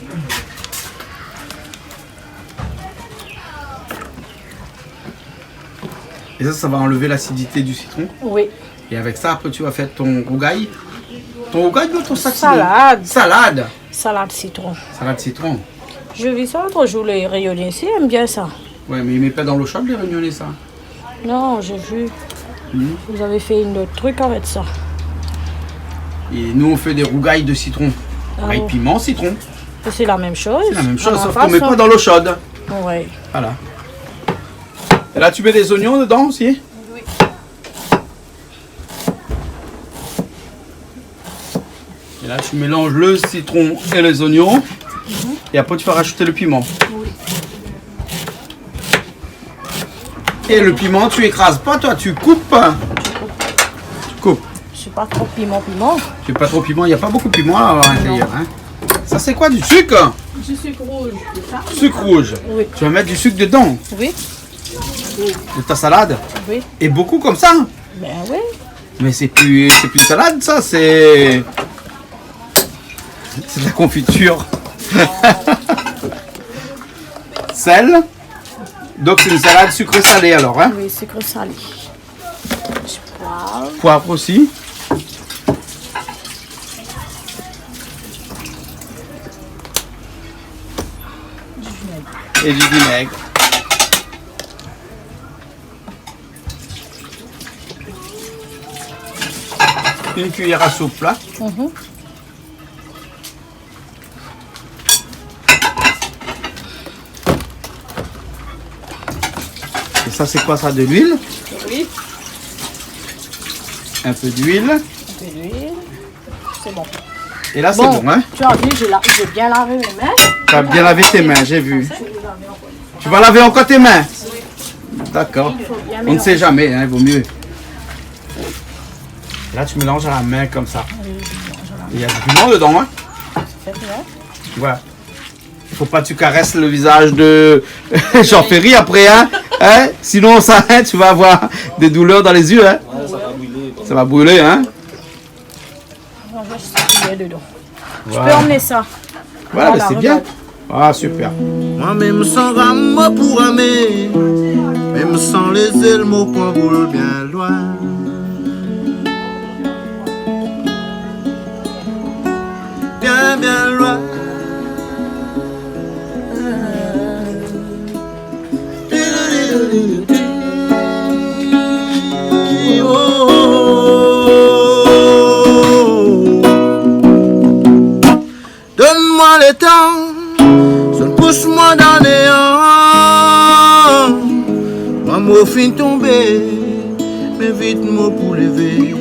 Et ça, ça va enlever l'acidité du citron. Oui. Et avec ça, après, tu vas faire ton rougail. Ton rougail ou ton sac citron ? Salade. Salade. Salade citron. Salade citron. J'ai vu ça l'autre jour, les Réunionnais aussi aiment bien ça. Ouais, mais ils mettent pas dans l'eau chaude, les Réunionnais, ça. Non, j'ai vu. Mhm. Vous avez fait une autre truc avec ça. Et nous, on fait des rougailles de citron. Ah bon. Avec piment, citron. Et c'est la même chose. C'est la même chose, sauf qu'on met pas dans l'eau chaude. Ouais. Voilà. Et là, tu mets des oignons dedans aussi ? Oui. Et là, tu mélanges le citron et les oignons. Mhm. Et après, tu vas rajouter le piment. Oui. Et le piment, tu écrases pas, toi, tu coupes. Tu coupes. Je suis pas trop piment, piment. Tu es pas trop piment, il y a pas beaucoup de piment à l'intérieur, hein. Non. Ça, c'est quoi, du sucre ? Du sucre rouge, c'est ça ? Sucre rouge. Oui. Tu vas mettre du sucre dedans ? Oui. De ta salade ? Oui. Et beaucoup comme ça ? Ben oui. Mais c'est plus, c'est plus une salade, ça, c'est, c'est de la confiture. Sel. Donc, c'est une salade sucré-salé, alors, hein ? Oui, sucré-salé. Du poivre. Poivre aussi. Du vinaigre. Et du vinaigre. Une cuillère à soupe, là. Mhm. Et ça, c'est quoi ça, de l'huile ? Oui. Un peu d'huile. Un peu d'huile. C'est bon. Et là, c'est bon, hein ? Bon, tu as vu, j'ai la-, j'ai bien lavé mes mains. T'as bien lavé tes mains, j'ai vu. Tu vas laver encore tes mains ? Oui. D'accord. Il faut bien mélanger. On ne sait jamais, hein, il vaut mieux. Là, tu mélanges à la main comme ça. Oui, je mélange à la main. Il y a du piment dedans, hein ? Ça fait bien. Voilà. Faut pas que tu caresses le visage de Jean-Ferry après, hein ? Hein ? Sinon, ça, hein, tu vas avoir des douleurs dans les yeux, hein ? Ouais, ça va brûler, quoi. Ça va brûler, hein ? On va mettre ça dedans. Voilà. Je peux emmener ça. Voilà, mais c'est bien. Voilà, regarde. Ah, super. Moin mèm san ram, moin pou ramé. Mèm san lézèl, moin pran boul bien loin. Bien, bien loin. Oh, Létan, zot pous moin dan néan. Moin, mo fine tonbé, mé vit mo pou lévé.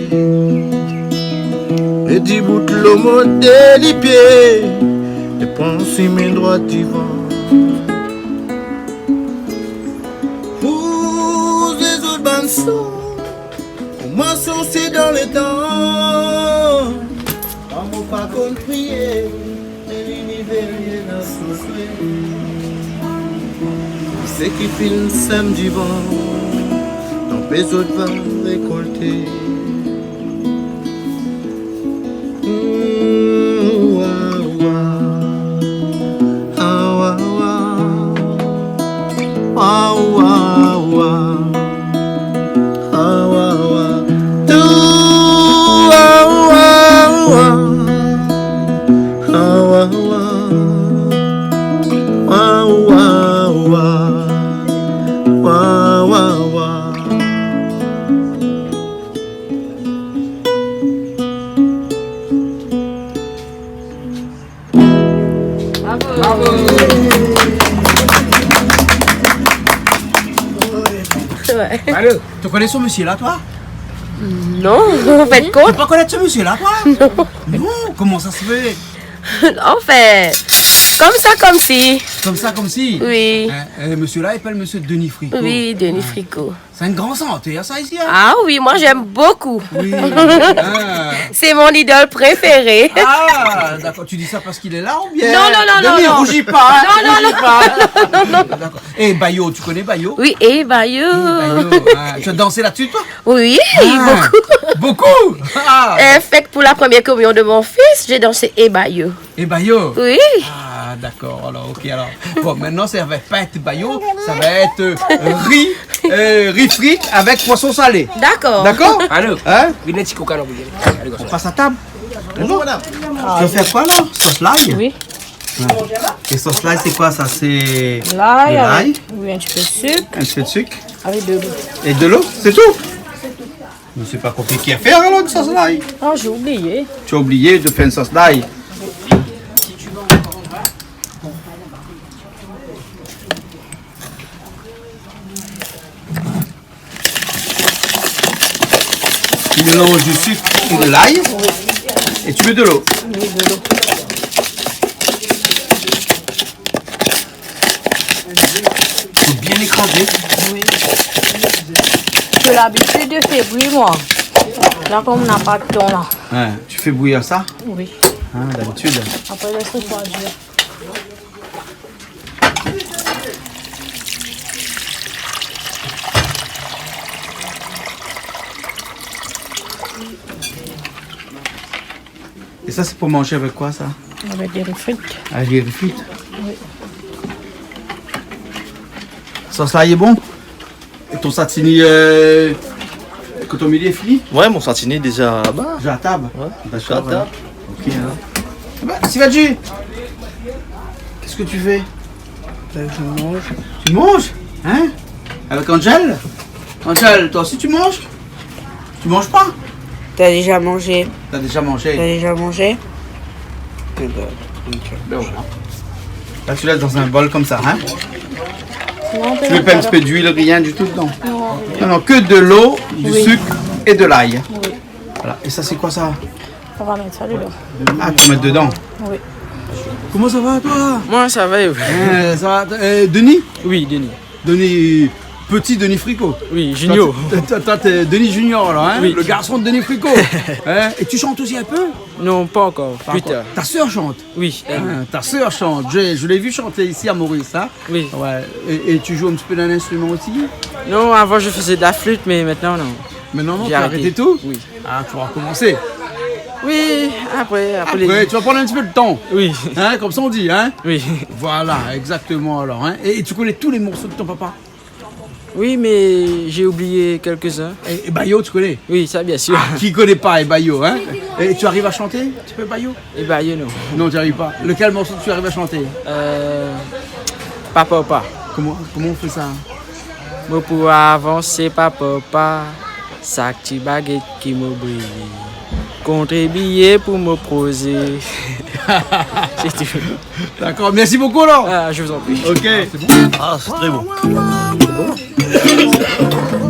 É dibout lo mo dé lipié, é pran simin droit divan. Pou zot bann son, koman sorti dan létan. Amour pa konn priyé, mé linivèr i lé la soufri. Sé ki fine sèm divan, tanpé zot va rékolté. Ouah, ouah. Ah, ouah, ouah. Ah, ouah, ouah. Ah, ouah, ouah. Tout, ah, ouah, ouah. Ah, ouah, ouah. Ah, ouah, ouah. Ah, ouah, ouah. Bravo. Ouais. Allô, tu connais ce monsieur-là, toi ? Non, an fèt, ou koné pa ce monsieur-là, toi ? Non. Non, comment ça se fait ? Anfin, konmsa, konmsi. Konmsa, konmsi ? Oui. Hein, euh, monsieur-là, il s'appelle monsieur Denis Fricot. Oui, Denis Fricot. C'est un grand chanteur, ça, ici, hein ? Ah oui, moi, j'aime beaucoup. Oui. Ah. C'est mon idole préférée. Ah, d'accord. Tu dis ça parce qu'il est là ou bien ? Non, non, non, non, non. Rougis pas, hein ? Non, non, non. Rougis pas. Non, non. D'accord. Et Bayo, tu connais Bayo ? Oui, et Bayo. Et Bayo, hein. Tu as dansé là-dessus, toi ? Oui, beaucoup. Ah, beaucoup. Ah. Euh, fait que pour la première communion de mon fils, j'ai dansé et Bayo. Et Bayo ? Oui. Ah, d'accord, alors, ok, alors. Bon, maintenant, ça va pas être Bayo, ça va être, euh, riz, euh, riz frit avec poisson salé. D'accord. D'accord ? Allô ? Hein ? Vin ti koka la, oui. Allez, on passe à table. Bonjour, madame. Tu veux faire quoi, là ? Sauce l'ail ? Oui. Ouais. Et sauce l'ail, c'est quoi, ça ? C'est de l'ail ? L'ail avec, oui, un petit peu de sucre. Un petit peu de sucre. Avec de l'eau. Et de l'eau, c'est tout ? Mais c'est pas compliqué à faire, alors, une sauce l'ail. Ah, j'ai oublié. Tu as oublié de faire une sauce l'ail. Tu mélanges du sucre et de l'ail et tu mets de l'eau. Oui, de l'eau. Faut bien écraser. Oui. J'ai l'habitude de faire bouillir, moi. Là, comme on n'a pas de temps, là. Ouais, tu fais bouillir ça ? Oui. Hein, d'habitude. Après, laisse refroidir. Et ça, c'est pour manger avec quoi, ça ? Avec des riz frites. Avec des riz frites ? Oui. Sauce l'ail est bon ? Et ton satini, euh, koton mili est fini ? Ouais, mon satini déjà là-bas. Déjà à table ? Ouais, d'accord, déjà à table. Ok, alors. Eh ben, Sivadji, qu'est-ce que tu fais ? Ben, je mange. Tu manges ? Hein ? Avec Angèle ? Angèle, toi aussi tu manges ? Tu manges pas ? T'as déjà mangé. T'as déjà mangé ? T'as déjà mangé ? Eh ben, nickel. Ben voilà. Là, tu laisses dans un bol comme ça, hein ? Non, on peut mettre ça là. Tu mets pas un petit peu d'huile, rien du tout dedans ? Non. Non, non, que de l'eau, du sucre et de l'ail. Oui. Voilà. Et ça, c'est quoi ça ? On va mettre ça dedans. Ah, tu mets dedans ? Oui. Comment ça va, toi ? Moi, ça va, et vous ? Euh, ça va, euh, Denis ? Oui, Denis. Denis, petit Denis Fricot. Oui, Junior. Toi, t'es, toi, toi, t'es Denis Junior, là, hein ? Oui. Le garçon de Denis Fricot. Hein ? Et tu chantes aussi un peu ? Non, pas encore. Pas encore. Plus tard. Ta sœur chante ? Oui, elle. Hein, ta sœur chante. Je, je l'ai vu chanter ici à Maurice, hein ? Oui. Ouais. Et, et tu joues un petit peu d'un instrument aussi ? Non, avant, je faisais de la flûte, mais maintenant, non. Maintenant, non, tu as arrêté tout ? J'ai arrêté. Oui. Ah, tu vas recommencer. Oui, après, après les... Après, tu vas prendre un petit peu de temps. Oui. Hein, comme ça on dit, hein ? Oui. Voilà, exactement alors, hein. Et, et tu connais tous les morceaux de ton papa ? Oui, mais j'ai oublié quelques-uns. Et, et Bayo, tu connais ? Oui, ça, bien sûr. Ah, qui connaît pas, eh, Bayo, hein ? Et tu arrives à chanter un petit peu, Bayo ? Eh, Bayo, non. Non, tu arrives pas. Lequel morceau tu arrives à chanter ? Euh, Papa ou pas. Comment, comment on fait ça ? Mo pou avansé, papa ou pas, sak ti bagèt ki mo briyé. Kontribié pou mon prozé. C'est tout. D'accord, merci beaucoup alors. Ah, je vous en prie. Ok. Ah, c'est très bon.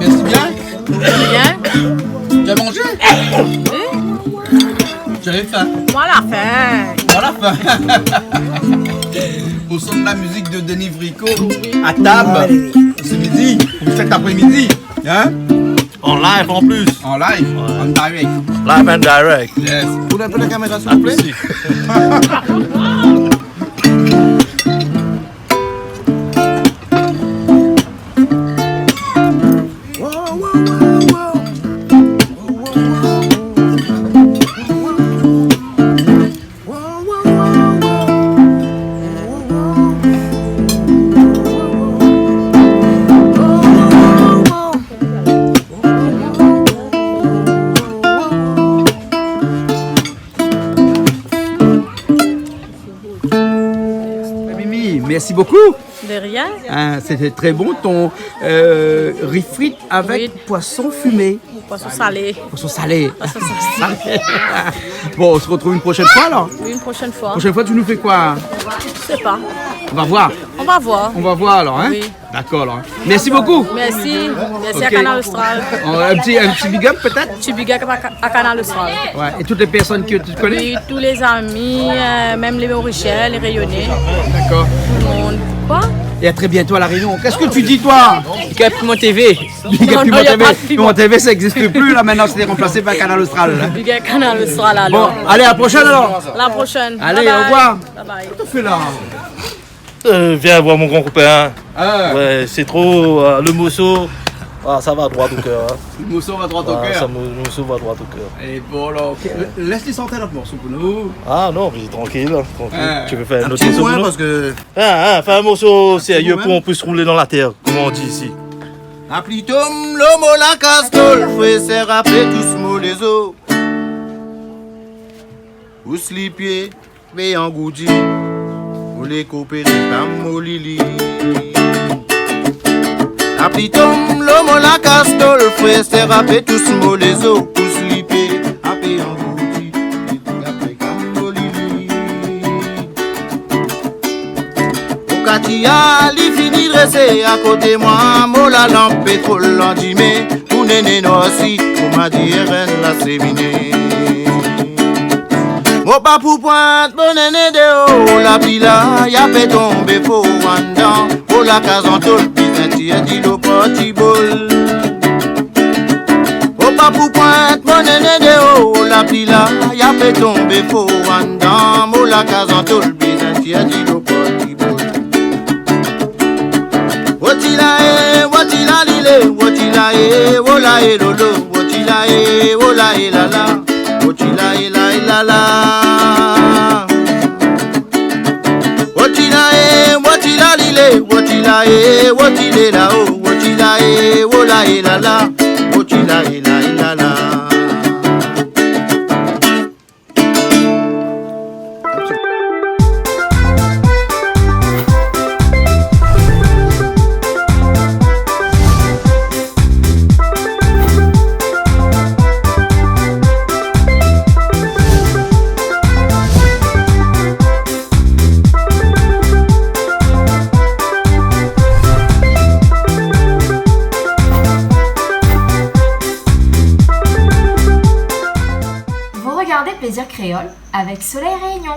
Merci bien. Bien. Tu as mangé ? Oui. J'avais faim. Moi, la faim. Voilà, faim. Au son de la musique de Denis Vrico, à table, ce midi, ou cet après-midi, hein ? En live en plus. En live, ouais, en direct. Live and direct. Yes. Vous voulez un peu la caméra, s'il vous plaît ? Pas de souci. Mimi, merci beaucoup. De rien. Hein, c'était très bon ton, euh, riz frites avec poisson fumé. Oui. Poisson salé. Poisson salé. Poisson salé. Bon, on se retrouve une prochaine fois alors. Oui, une prochaine fois. Prochaine fois, tu nous fais quoi ? Je sais pas. On va voir. On va voir. On va voir alors, hein ? Oui. D'accord alors, hein. Merci beaucoup. Merci. Merci à Canal Austral. Ok. Euh, un petit, un petit big up peut-être ? Petit big up à Ca-, à Canal Austral. Ouais, et toutes les personnes que tu connais ? Oui, tous les amis, euh, même les Mauriciens, les Réunionnais. D'accord. Tout le monde. Quoi ? Et à très bientôt à La Réunion. Qu'est-ce que tu dis, toi ? Big up Piment T V. Big up Piment T V. Non, non, y a pas de piment. Piment T V, ça existe plus, là, maintenant, c'est remplacé par Canal Austral, là. Big up Canal Austral, alors. Bon, allez, à la prochaine, alors. À la prochaine. Allez, au revoir. Bye bye. Bye bye. Qu'est-ce que tu fais là ? Euh, viens voir mon grand copain. Ah. Ouais, c'est trop, euh, le morceau, ah, ça va droit au cœur, hein. Le morceau va droit au cœur. Ah, ça, mo-, le morceau va droit au cœur. Et bon, alors, ok, laisse-lui chanter notre morceau pour nous. Ah non, mais tranquille, hein, tranquille. Ah. Tu veux faire un autre morceau pour nous ? Un petit moins, parce que... Ah, ah, fais un morceau sérieux pour on puisse rouler dans la terre, comme on dit ici. Lapli tonm, lomo la kas tol, fré sèr, apé tous mo lézo. Ous li pié, mé angoudi, mo lé kopé lé pam, mo lili. Lapli tonm, lomo la kas tol, fré sèr, apé tous mo lézo. Ous li pié, apé angoudi, apé kam mo lili. Okatiya li fini drésé akoté moin, mo la lanp pétrol landimé, pou néné nosi, pou madi rèn la séminé. Mo pa pou point mo néné déor, lapli la, ya pé tonbé fo andan, mo la kaz an tol, bizin tir dilo port ti bol. Mo pa pou point mo néné déor, lapli la, ya pé tonbé fo andan, mo la kaz an tol, bizin tir dilo port ti bol. Woti la é, woti la lilé, woti la é, wola é lolo, woti la é, wola é lala, woti la é la é lala. Woti la é, woti la lilé, woti la é, woti lé la o, woti la é, wola é lala, woti la é la é lala. Vous regardez Plaisir Créole avec Soleil Réunion.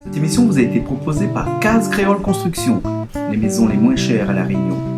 Cette émission vous a été proposée par Case Créole Construction, les maisons les moins chères à La Réunion.